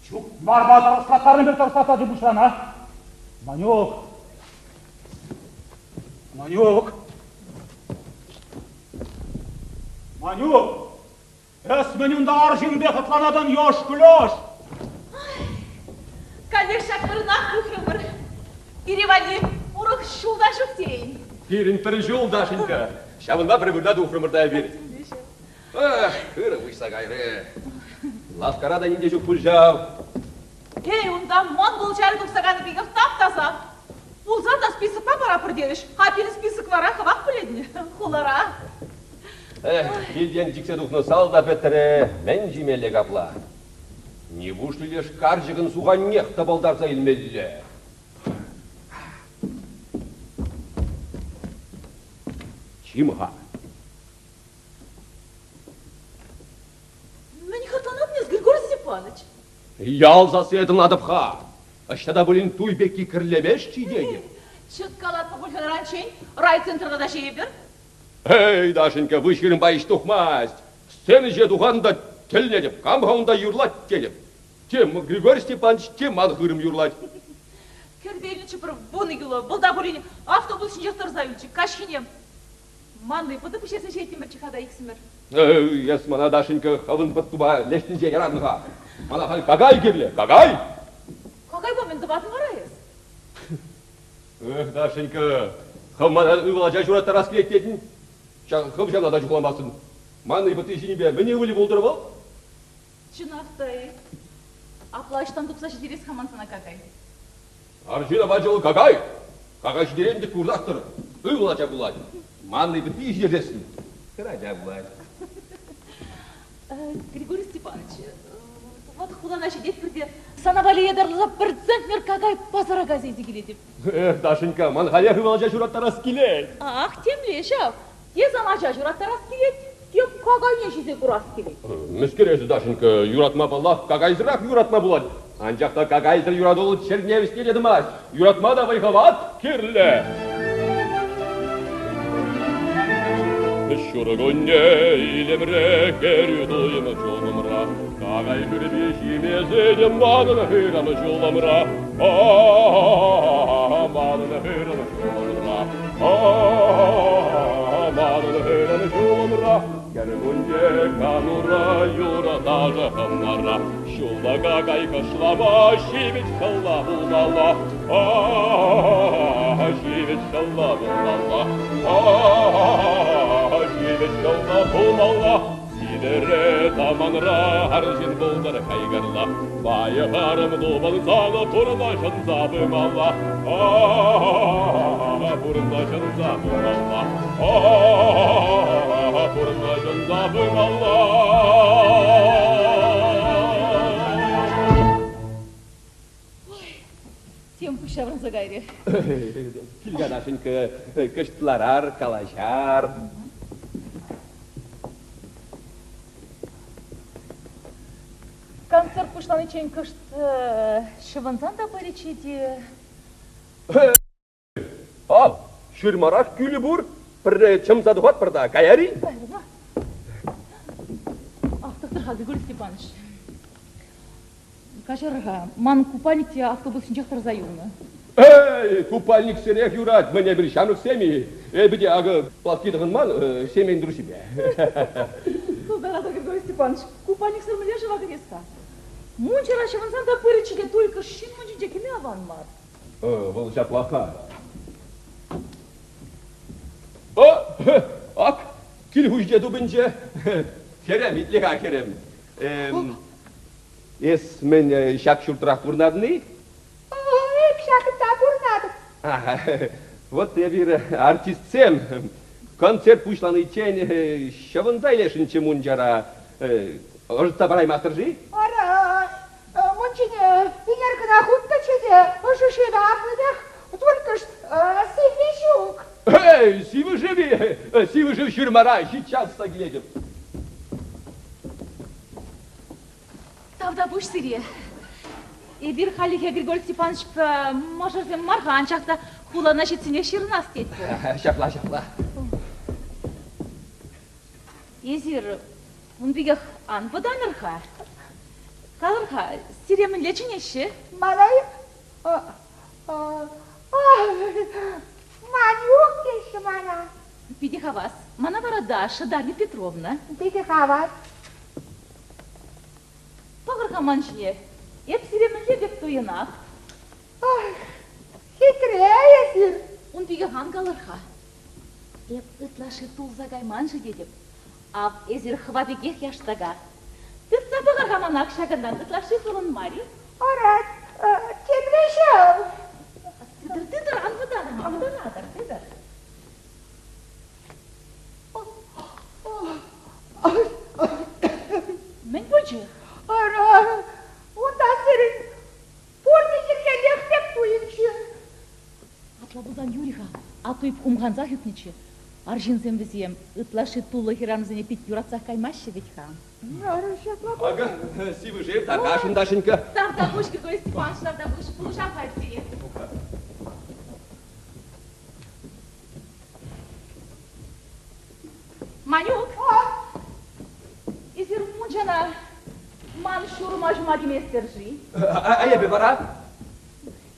S1: Чукмарпа тӑрӑслаттарнӑ пек тӑрӑслаттарчӗ пуҫран, а? Манюк! Манюк! Манюк! Эс мӗн унта арҫын пек хӑтланатӑн, ёш-клёш?
S2: Каллех ҫак вырӑнах тухрӑмӑр. Пире валли урӑх ҫул та ҫук тейӗн.
S7: Пирӗн пӗр ҫул, Дашенька. Ҫавӑнпа пӗр вырӑна тухрӑмӑр та эпир. Эх, хырӑм выҫса кайрӗ. Лавккара та ним те ҫук пуль ҫав.
S2: Эй, унта монгол ҫарӗ тухса кайнӑ пекех тап-таса. Пулсан та списокпа парапӑр терӗҫ. А пирӗн список вара хӑвах пӗлетӗн, хулара.
S7: Эх, килтен чиксе тухнӑ сал та пӗтрӗ. Мӗн ҫимелле капла? Нивушлӗ леш карчӑкӑн суханнех тӑпӑлтарса илмелле? Чим-ха.
S2: Мӗн хӑтланатӑн эс, Григорий Степанович?
S7: Ял сасси тӑнлатӑп-ха. Ӑҫта та пулин туй пекки кӗрлемест-ши тетӗп.
S2: Чӑткалатнӑ пуль хӗраранччен райцентрта та ҫийӗпӗр.
S7: Эй, Дашенька, выҫ хырӑмпа ӗҫ тухмасть. Сцена ҫине тухан та тӗлӗнетӗп, кам-ха унта юрлать тетӗп. Тем Григорий Степанович, тем ман хырӑм юрлать.
S2: Кӗрпеллӗччӗ пӗр 10 кило, вӑл та пулин автобус ҫинчех тӑрса юлчӗ. Каҫхине манни пӑтӑ пӗҫерсе ҫиеттӗмӗрччӗ-ха та иксӗмӗр.
S7: Эс мана, Дашенька, хӑвӑн пӑттупа леҫнинче яратӑн-ха. Мана халь какай кирлӗ, какай!
S2: Какайпа мӗн тӑватӑн вара эс?
S7: Эх, Дашенька, хӑв мана ывӑл ача ҫураттарас килет тетӗн. Хӑв ҫавна та чухламастӑн. Ман ыйпӑтти ҫинипе мӗн ывӑлӗ пултӑр вӑл?
S2: Чӑнах та-и? Апла ӑҫтан тупса ҫитерес-ха ман сана какай?
S7: Арҫын апачӗ вӑл какай. Какай ҫитерен те курсах тӑр. Ывӑл ача пулать. Ман ыйпӑтти ҫитерсессӗн хӗр ача пулать.
S2: Григорий Степанович, вот хулана ҫитетпӗр те сана валли ятарласа пӗр центнер какай пасара кайса илсе килетӗп.
S7: Эх, Дашенька, ман халех ывӑл ача ҫураттарас килет.
S2: Ах, темле ҫав. Те сан ача ҫураттарас килет, те какайне ҫисе курас килет.
S7: Мӗскер эсӗ, Дашенька, юратма паллах, какайсӑрах юратма пулать. Анчах та какайсӑр юрату чӗрне вӗҫне те тӑмасть. Юратма та вӑй-хӑват кирлӗ. Ҫуркунне илемре хӗрӳ туйӑм чунӑмра, Какай хырпи ҫимесен манӑн хырӑм ҫулӑмра. Манӑн хырӑм ҫулӑмра. Манӑн хырӑм ҫулӑмра.
S4: Кӗркунне канура юрӑ-ташӑ хӑнара, Ҫуллака кайкӑшлама ҫивӗч шӑлла пулмалла. А-а-а, ҫивӗч шӑлла пулмалла. А-а-а, ҫивӗч шӑлла пулмалла. Сивӗре таманра арҫын пултӑр кайкӑрла. Лайӑх арӑм тупӑнсан пурнӑҫӑнса пымалла. А-а-а, пурнӑҫӑнса пымалла. А-а-а, пурнӑҫӑнса пымалла.
S2: Тем пуҫ ҫаврӑнса кайрӗ.
S7: Кил-канашенька кӑшт ларар, калаҫар.
S2: Концерт пуҫланиччен кӑшт ҫӑвӑнсан та пырӗччӗ те.
S7: Ав, ҫырмарах кӳлӗ пур. Пӗрре чӑмса тухатпӑр та каяр-и?
S2: Ах, тӑхтӑр-ха, Григорий Степанович. Каҫарӑр-ха, ман купальник те автобус ҫинчех тӑрса юлнӑ.
S7: Эй, купальниксӗрех юрать, мӗн эпир ҫамрӑксем-и? Эпӗ те акӑ платки тӑхӑнман Семен друзипе.
S2: Тултаратӑр, Григорий Степанович, купальниксӗр мӗнле шыва кӗрес-ха? Мунчара ҫӑвӑнсан та пырӗччӗ те только ҫын мунчинче кӗме аван мар.
S7: Вӑл ҫаплах-ха. О, ак, кил хуҫи тупӑнчӗ. Хӗрӗм, итле-ха, хӗрӗм. Эс мӗн ҫак ҫуртрах пурӑнатӑн-и?
S3: Эп ҫакӑнта пурӑнатӑп.
S7: Вот эпир артистсем концерт пуҫланиччен ҫӑвӑнса илесшӗнччӗ мунчара. Ӑшӑтса параймастӑр-ши?
S3: Ара, мунчине ӗнер кӑна хутнӑччӗ те ӑшӑ шывӗ аплипех тульккӑш сивви ҫук.
S7: Эй, сивӗ шыв-и? Сивӗ шыв ҫырмара ҫиччас килетӗп.
S2: Тавтапуҫ сире. Эпир хальлӗхе Григорий Степановичпа мӑшӑрсем мар-ха, анчах та хулана ҫитсенех ҫырӑнас тетпӗр.
S7: Ҫапла, ҫапла.
S2: Эсир ун пекех ан вӑтанӑр-ха. Калӑр-ха, сире мӗнле чӗнеҫҫӗ?
S3: Мана Манюк теҫҫӗ мана.
S2: Питӗ хавас. Мана вара Даша, Дарья Петровна.
S3: Питӗ хавас.
S2: Пӑхӑр-ха ман ҫине. Эп сире мӗнле пек туйӑнах?
S3: Ах, хитре эсир.
S2: Ун пекех ан калӑр-ха. Эп ытлашши тулса кайман-ши тетӗп. Ав эсир хӑва пекех яштака. Тытса пӑхӑр-ха манах ҫакӑнтан ытлашши хулӑн мар-и?
S3: Ара, темле ҫав.
S2: Тытӑр, тытӑр, ан вӑтанӑр, ан вӑтанатӑр, тытӑр. Мӗн пулчӗ?
S3: Ара, унта сирӗн пурте йӗркеллех пек туйӑнчӗ.
S2: Апла пулсан юрӗ-ха, атту хумхансах ӳкнӗччӗ. Арҫынсем вӗсем ытлашши туллӑ хӗрарӑмсене пит юратсах каймаҫҫӗ вӗт-ха.
S7: Акӑ, сивӗ шыв тархасшӑн Дашенька.
S2: Тавтапуҫ, Григорий Степанович, тавтапуҫ. Пулӑшам-ха сире. Манюк, эсир мунчана ман ҫурӑма ҫума кӗместӗр-ши?
S7: А эпӗ вара?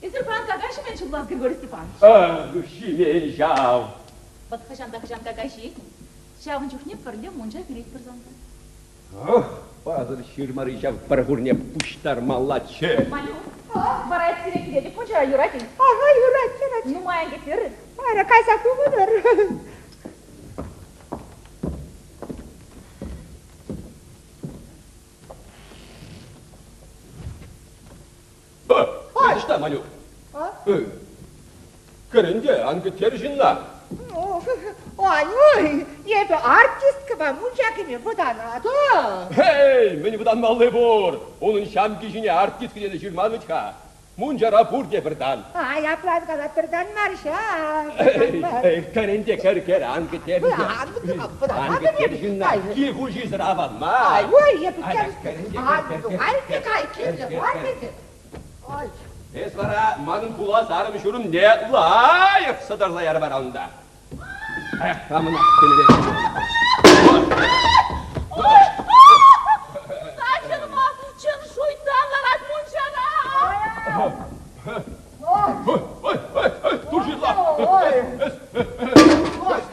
S2: Эсир паян какай ҫимен ҫуллас, Григорий Степанович?
S7: Ах, ҫимен ҫав.
S2: Вӑт хӑҫан та хӑҫан какай ҫиетӗн. Ҫавӑн чухне пӗрле мунча кӳретпӗр санпа.
S7: Ох, пасӑр ҫырмари ҫав пӗр хурне пуҫтармаллаччӗ.
S2: Манюк, вара эп сире килетӗп мунчара, юрать-и?
S3: Ага, юрать, юрать.
S2: Нумай ан кӗттерӗр.
S3: Ара, кайса хывӑнӑр.
S7: Ӑҫта, Манюк? Кӗрӗн те ан кӗттер ҫынна.
S3: Ой, эпӗ артисткӑпа мунча кӗме вӑтанатӑп.
S7: Эй, мӗн вӑтанмалли пур? Унӑн ҫамки ҫине артистка тесе ҫырман вӗт-ха. Мунчара пурте пӗр тан.
S3: Ай, апла кала пӗр тан мар ҫав.
S7: Кӗрӗн те кӗр, кӗр, ан кӗттер. Ан кӗттер ҫынна. Кил хуҫисӗр аван мар.
S3: Ай, ой, эпӗ кай, кирлӗ мар тесе. Ай.
S7: Эс вара манӑн пулас арӑм ҫурӑмне лайӑх сӑтӑрса яр вара унта. Эх, хамӑнах темелле.
S2: Сахӑрма чӑн шуйттан ларать мунчана!
S7: Ой, ой, ой, туршитла! Эс,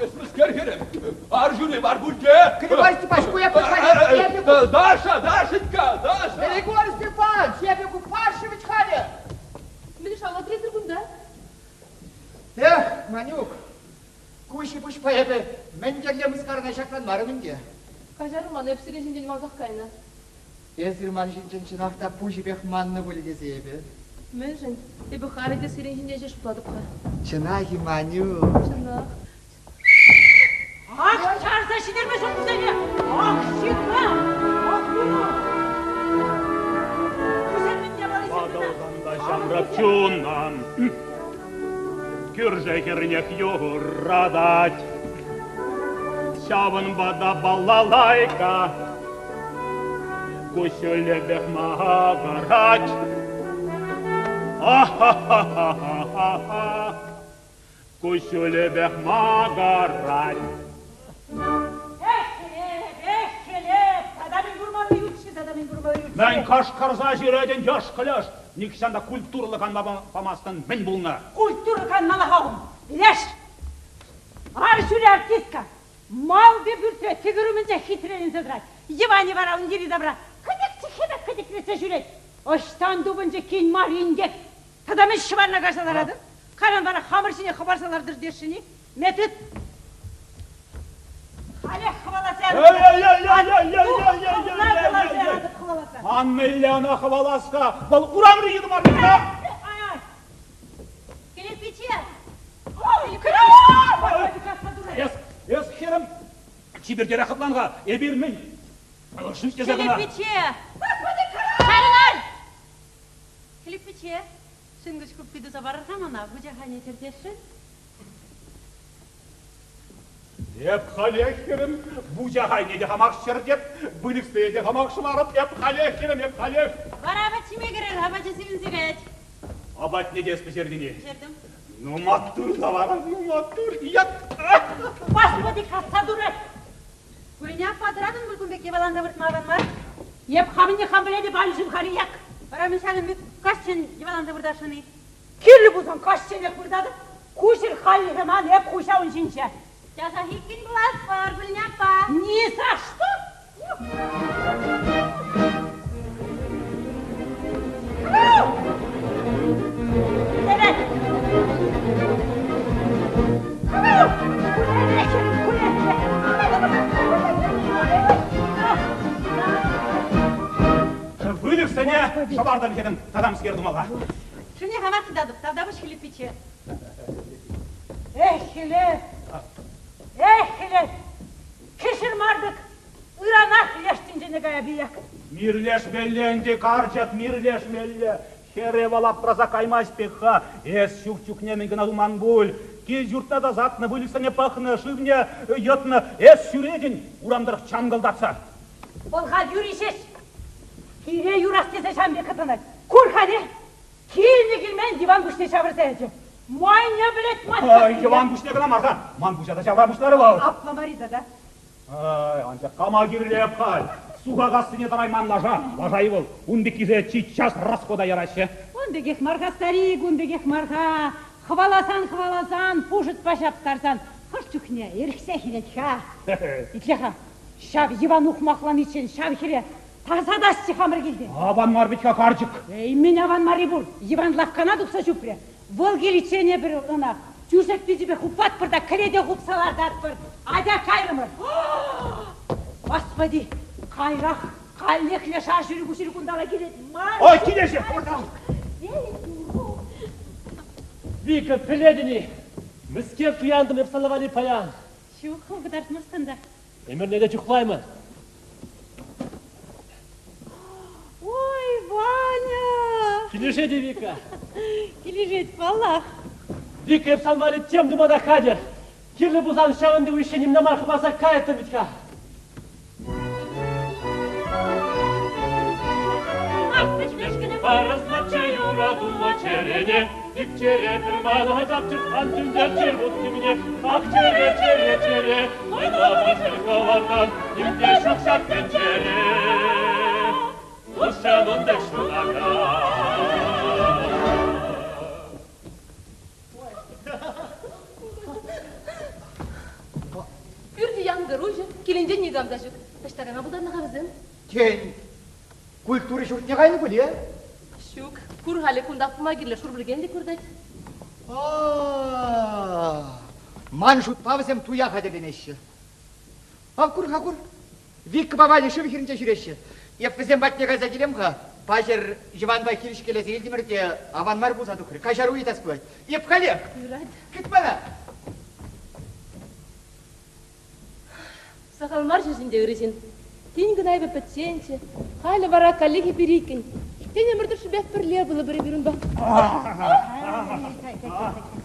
S7: эс, мӗскер хӗрӗм? Арҫури бар пуль те!
S5: Григорий Степанович!
S8: шавлатӑр эсир кунта?
S5: Эх, Манюк, ку ҫи-пуҫпа эпӗ мӗн тӗрлӗ мыскарана ҫакланмарӑм ӗнтӗ.
S8: Каҫарӑр мана, эп сирӗн ҫинчен мансах кайнӑ.
S5: Эсир ман ҫинчен чӑнах та пуҫӗпех маннӑ пулӗ тесе эпӗ.
S8: Мӗншӗн? Эпӗ халӗ те сирӗн ҫинчен ҫеҫ шутлатӑп-ха.
S5: Чӑнах-и, Манюк?
S8: Чӑнах.
S3: Ах, чарса ҫитерме ҫук вӗсене! Ах, ҫынна! Ах, турӑ! Кусем мӗн япалисем кӑна?
S1: Ватӑлсан та ҫамрӑк чунӑм кӳршӗ хӗрнех юратать. Ҫавӑнпа та балалайка куҫҫулӗпех макӑрать. Ахахахахаха Куҫҫулӗпех макӑрать.
S3: Эх, Хӗлеп, эх, Хӗлеп, тата мӗн курмалли ют-ши, тата мӗн курмалли ют-ши?
S1: Мӗн кӑшкӑрса ҫӳретӗн, йӑш-кӑльӑш? Нихҫан та культурӑллӑ канма памастӑн мӗн пулнӑ?
S3: Культура канмалӑха ун. Леш, ар ҫури артистка, малти пӳртре тӗкӗр умӗнче хитреленсе тӑрать. Йӑванӗ вара ун йӗри-тавра кӗтӗк чӑххи пек кӗтӗклетсе ҫӳрет. Ӑҫтан тупӑнчӗ кин мар инкек? Тата мӗн ҫӑварна кайса ларатӑн? Кайран вара хамӑр ҫине хӑпарса лартӑр тесшӗн-и? Ме тыт! Халех хӑваласа яратӑп. Хӑваласа.
S1: Ан мӗнле ӑна хӑвалас-ха? Вӑл урамри йытӑ мар-ха!
S6: Хӗлип пичче!
S1: Эс, эс, хӗрӗм, чипертерех хӑтлан-ха. Эпир мӗн? Шӳтлесе кӑна.
S6: Хӗлип пичче! Чарӑнар! Хӗлип пичче, шӑнкӑч хуппи туса парӑр-ха мана, вучахане чӗртесшӗн.
S1: Эп халех, хӗрӗм, вучахайне те хамах чӗртеп, выльӑхсене те хамах шӑварӑп. Эп халех, хӗрӗм, эп халех.
S6: Вара апат ҫиме кӗрер, апачӗ сивӗнсе каять.
S1: Апатне те эс пӗҫертӗн-и?
S6: Пӗҫертӗм.
S1: Ну, маттур та вара, ну, маттур. Я...
S3: Господи, касса турать!
S6: Кулине аппа тӑратӑн пуль кун пек йӑваланса выртма аван мар.
S3: Эп хамӑнне хам пӗлетӗп, ан ҫывхар як.
S6: Вара мӗн ҫакӑн пек каҫчен йӑваланса выртасшӑн-и?
S3: Кирлӗ пулсан каҫченех выртатӑп. Ку ҫӗр хальлӗхе ман эп хуҫа ун ҫинче.
S6: Часах иккӗн пулатпӑр, Кулине аппа.
S3: Ни за что!
S1: Выльӑхсене шӑвартӑм хӗрӗм, татамскер тумалла.
S6: Шывне хамах тытатӑп, тавтапуҫ Хӗлип пичче.
S3: Эх, Хӗлип! Эх, Хӗлип! Кӗҫӗр мар-тӑк, ыранах леш тӗнчене кая пиек.
S1: Мирлешмелле ӗнтӗ, карчӑк, мирлешмелле. Хӗре вӑл аптраса каймасть пек-ха. Эс ҫук чухне мӗн кӑна туман пуль. Кил-ҫуртна тасатнӑ, выльӑхсене пӑхнӑ, шывне йӑтнӑ. Эс ҫӳретӗн урам тӑрӑх чанкӑлтатса.
S3: Вӑл халь юри ҫеҫ. Киле юрас тесе ҫавӑн пек хӑтланать. Кур-ха, килнӗ-килмен диван пуҫне ҫавӑрса ячӗ. Майне пӗлет мастер.
S1: Ай, Йӑван пуҫне кӑна мар-ха, ман пуҫа та ҫавра пуҫларӗ вӑл.
S3: Апла мар-и тата?
S1: Ай, анчах кама кирлӗ эп халь? Суха кассине тӑрайман лаша. Лаша-и вӑл? Ун пеккисе чиччас расхода яраҫҫӗ.
S3: Ун пекех мар-ха, старик, ун пекех мар-ха. Хӑваласан-хӑваласан, пушӑтпа ҫаптарсан, хӑш чухне ирӗксе хирет-ха. Итле-ха, ҫав Йӑван ухмахланиччен ҫав хӗре тасатасчӗ хамӑр килтен.
S1: Аван мар вӗт-ха карчӑк.
S3: Эй, мӗн аван марри пур. Йӑван лавккана тухса чупрӗ. Вӑл киличчен эпир ӑна тӳшек пичӗпе хуплатпӑр та кӗлете хупса лартатпӑр. Атя кайрӑмӑр. Господи, кайрах, каллех леша ҫӳрӗк кунталла килет. Ман
S1: Ой, килеҫҫӗ!
S4: Вика, пӗлетӗн-и, мӗскер туянтӑм эп сана валли паян?
S6: Ҫук, хӑв кӑтартмастӑн та.
S4: Ӗмӗрне те чухлаймӑн.
S6: Ой, Ваня!
S4: Килӗшет-и, Вика?
S6: Килӗшет, паллах.
S4: Вика, эп сан валли тем тума та хатӗр. Кирлӗ пулсан ҫавӑнти уҫҫи нимне мар хӑпарса кайӑттӑм вӗт-ха. Парӑсначчӗ юратуллӑ чӗрене, Ик чӗре пӗр мана тапчӑр, ан тӳнтерччӗр вут хӗмне. Ах, чӗре, чӗре, чӗре, ытла пӗчӗк хӑвартан, ним те ҫук ҫак тӗнчере. Куҫҫанун пек ҫунакан.
S8: Пӳрчӗ янкӑр уҫӑ, килӗнче никам та ҫук. Ӑҫта кайма пултарнӑ-ха вӗсем?
S5: Тен, культура ҫуртне кайнӑ пуль, э?
S8: Ҫук. Кур халӗ кунтах пулма кирлӗ, шур пӗркенчӗк выртать.
S5: Ман шутпа вӗсем туя хатӗрленеҫҫӗ. Ав кур-ха кур, Викӑпа Ваня шыв хӗрринче ҫӳреҫҫӗ. Эп вӗсем патне кайса килем-ха. Паҫӑр Йӑванпа хирӗҫкелесе илтӗмӗр те аван мар пулса тухрӗ. Каҫару ыйтас пулать. Эп халех.
S8: Юрать.
S5: Кӗт мана.
S8: Сахал мар ҫӗр ырӑ ҫын. Тин кӑна эпӗ пӗчченччӗ. Халӗ вара каллех эпир иккӗн. Тен, ӗмӗр тӑршшӗпех пӗрле пулӑпӑр эпир унпа.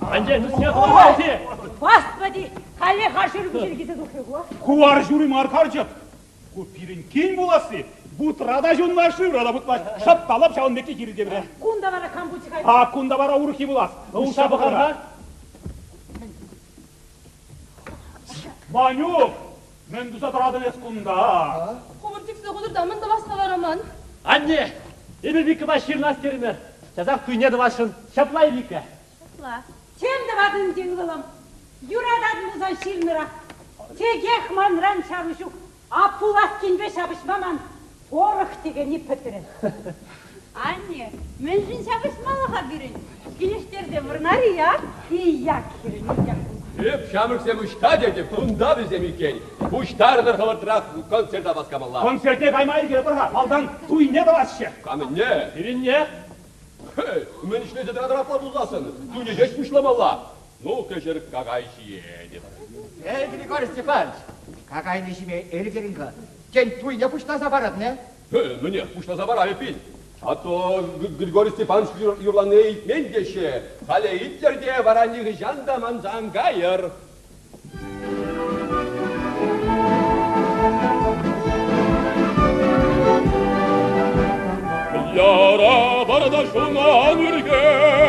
S4: Анчах нусне хӑвармалли.
S3: Господи, каллех арҫури пуҫӗ килсе тухрӗ ку.
S1: Ку арҫури мар карчӑк. Ку пирӗн кин пуласси. Вутра та ҫунмасть, шывра та путмасть. Шӑп та лӑп ҫавӑн пекки кирлӗ тепре.
S3: Кунта вара кам пулчӗ-ха?
S1: А кунта вара урӑххи пулас. Уҫса пӑхар-ха. Ванюк, мӗн туса тӑратӑн эс кунта?
S8: Хӑвӑр тӳксе хутӑр та мӗн тӑвас-ха вара ман?
S4: Анне, эпӗ Викӑпа ҫырӑнас терӗмӗр. Часах туйне тӑвасшӑн. Ҫапла-и, Вика?
S6: Ҫапла.
S3: Тем тӑватӑн ӗнтӗ, ывӑлӑм. Юрататӑн пулсан ҫырнӑрах. Текех манран чару ҫук. А пулас кинпе ҫапӑҫма ман порох текенни пӗтрӗ.
S6: Анне, мӗншӗн ҫапӑҫмалла-ха пирӗн? Килӗштерсе вырнар-и-як?
S3: И-як, хӗрӗм, и-як.
S7: Эп ҫамрӑксем ӑҫта тетӗп, кунта вӗсем иккен. Пуҫтарӑнӑр хӑвӑртрах, концерта васкамалла.
S1: Концертне кайма ӗлкӗрӗпӗр-ха, малтан туйне тӑвасчӗ.
S7: Камӑнне?
S4: Пирӗнне.
S7: Мӗн ӗҫлесе тӑратӑр апла пулсассӑн? Туйне ҫеҫ пуҫламалла. Ну, кӗҫӗр какай ҫиетӗп.
S5: Эй, Григорий Степанович, какайне ҫиме ӗлкӗрӗн-ха. Тен, туйне пуҫласа паратӑн, э?
S7: Мӗнех, пуҫласа пара эппин. А то Григорий Степанович юрланине илтмен теҫҫӗ. Халӗ итлӗр те вара нихӑҫан та манса ан кайӑр.
S4: Яра барда шунан ӳркен.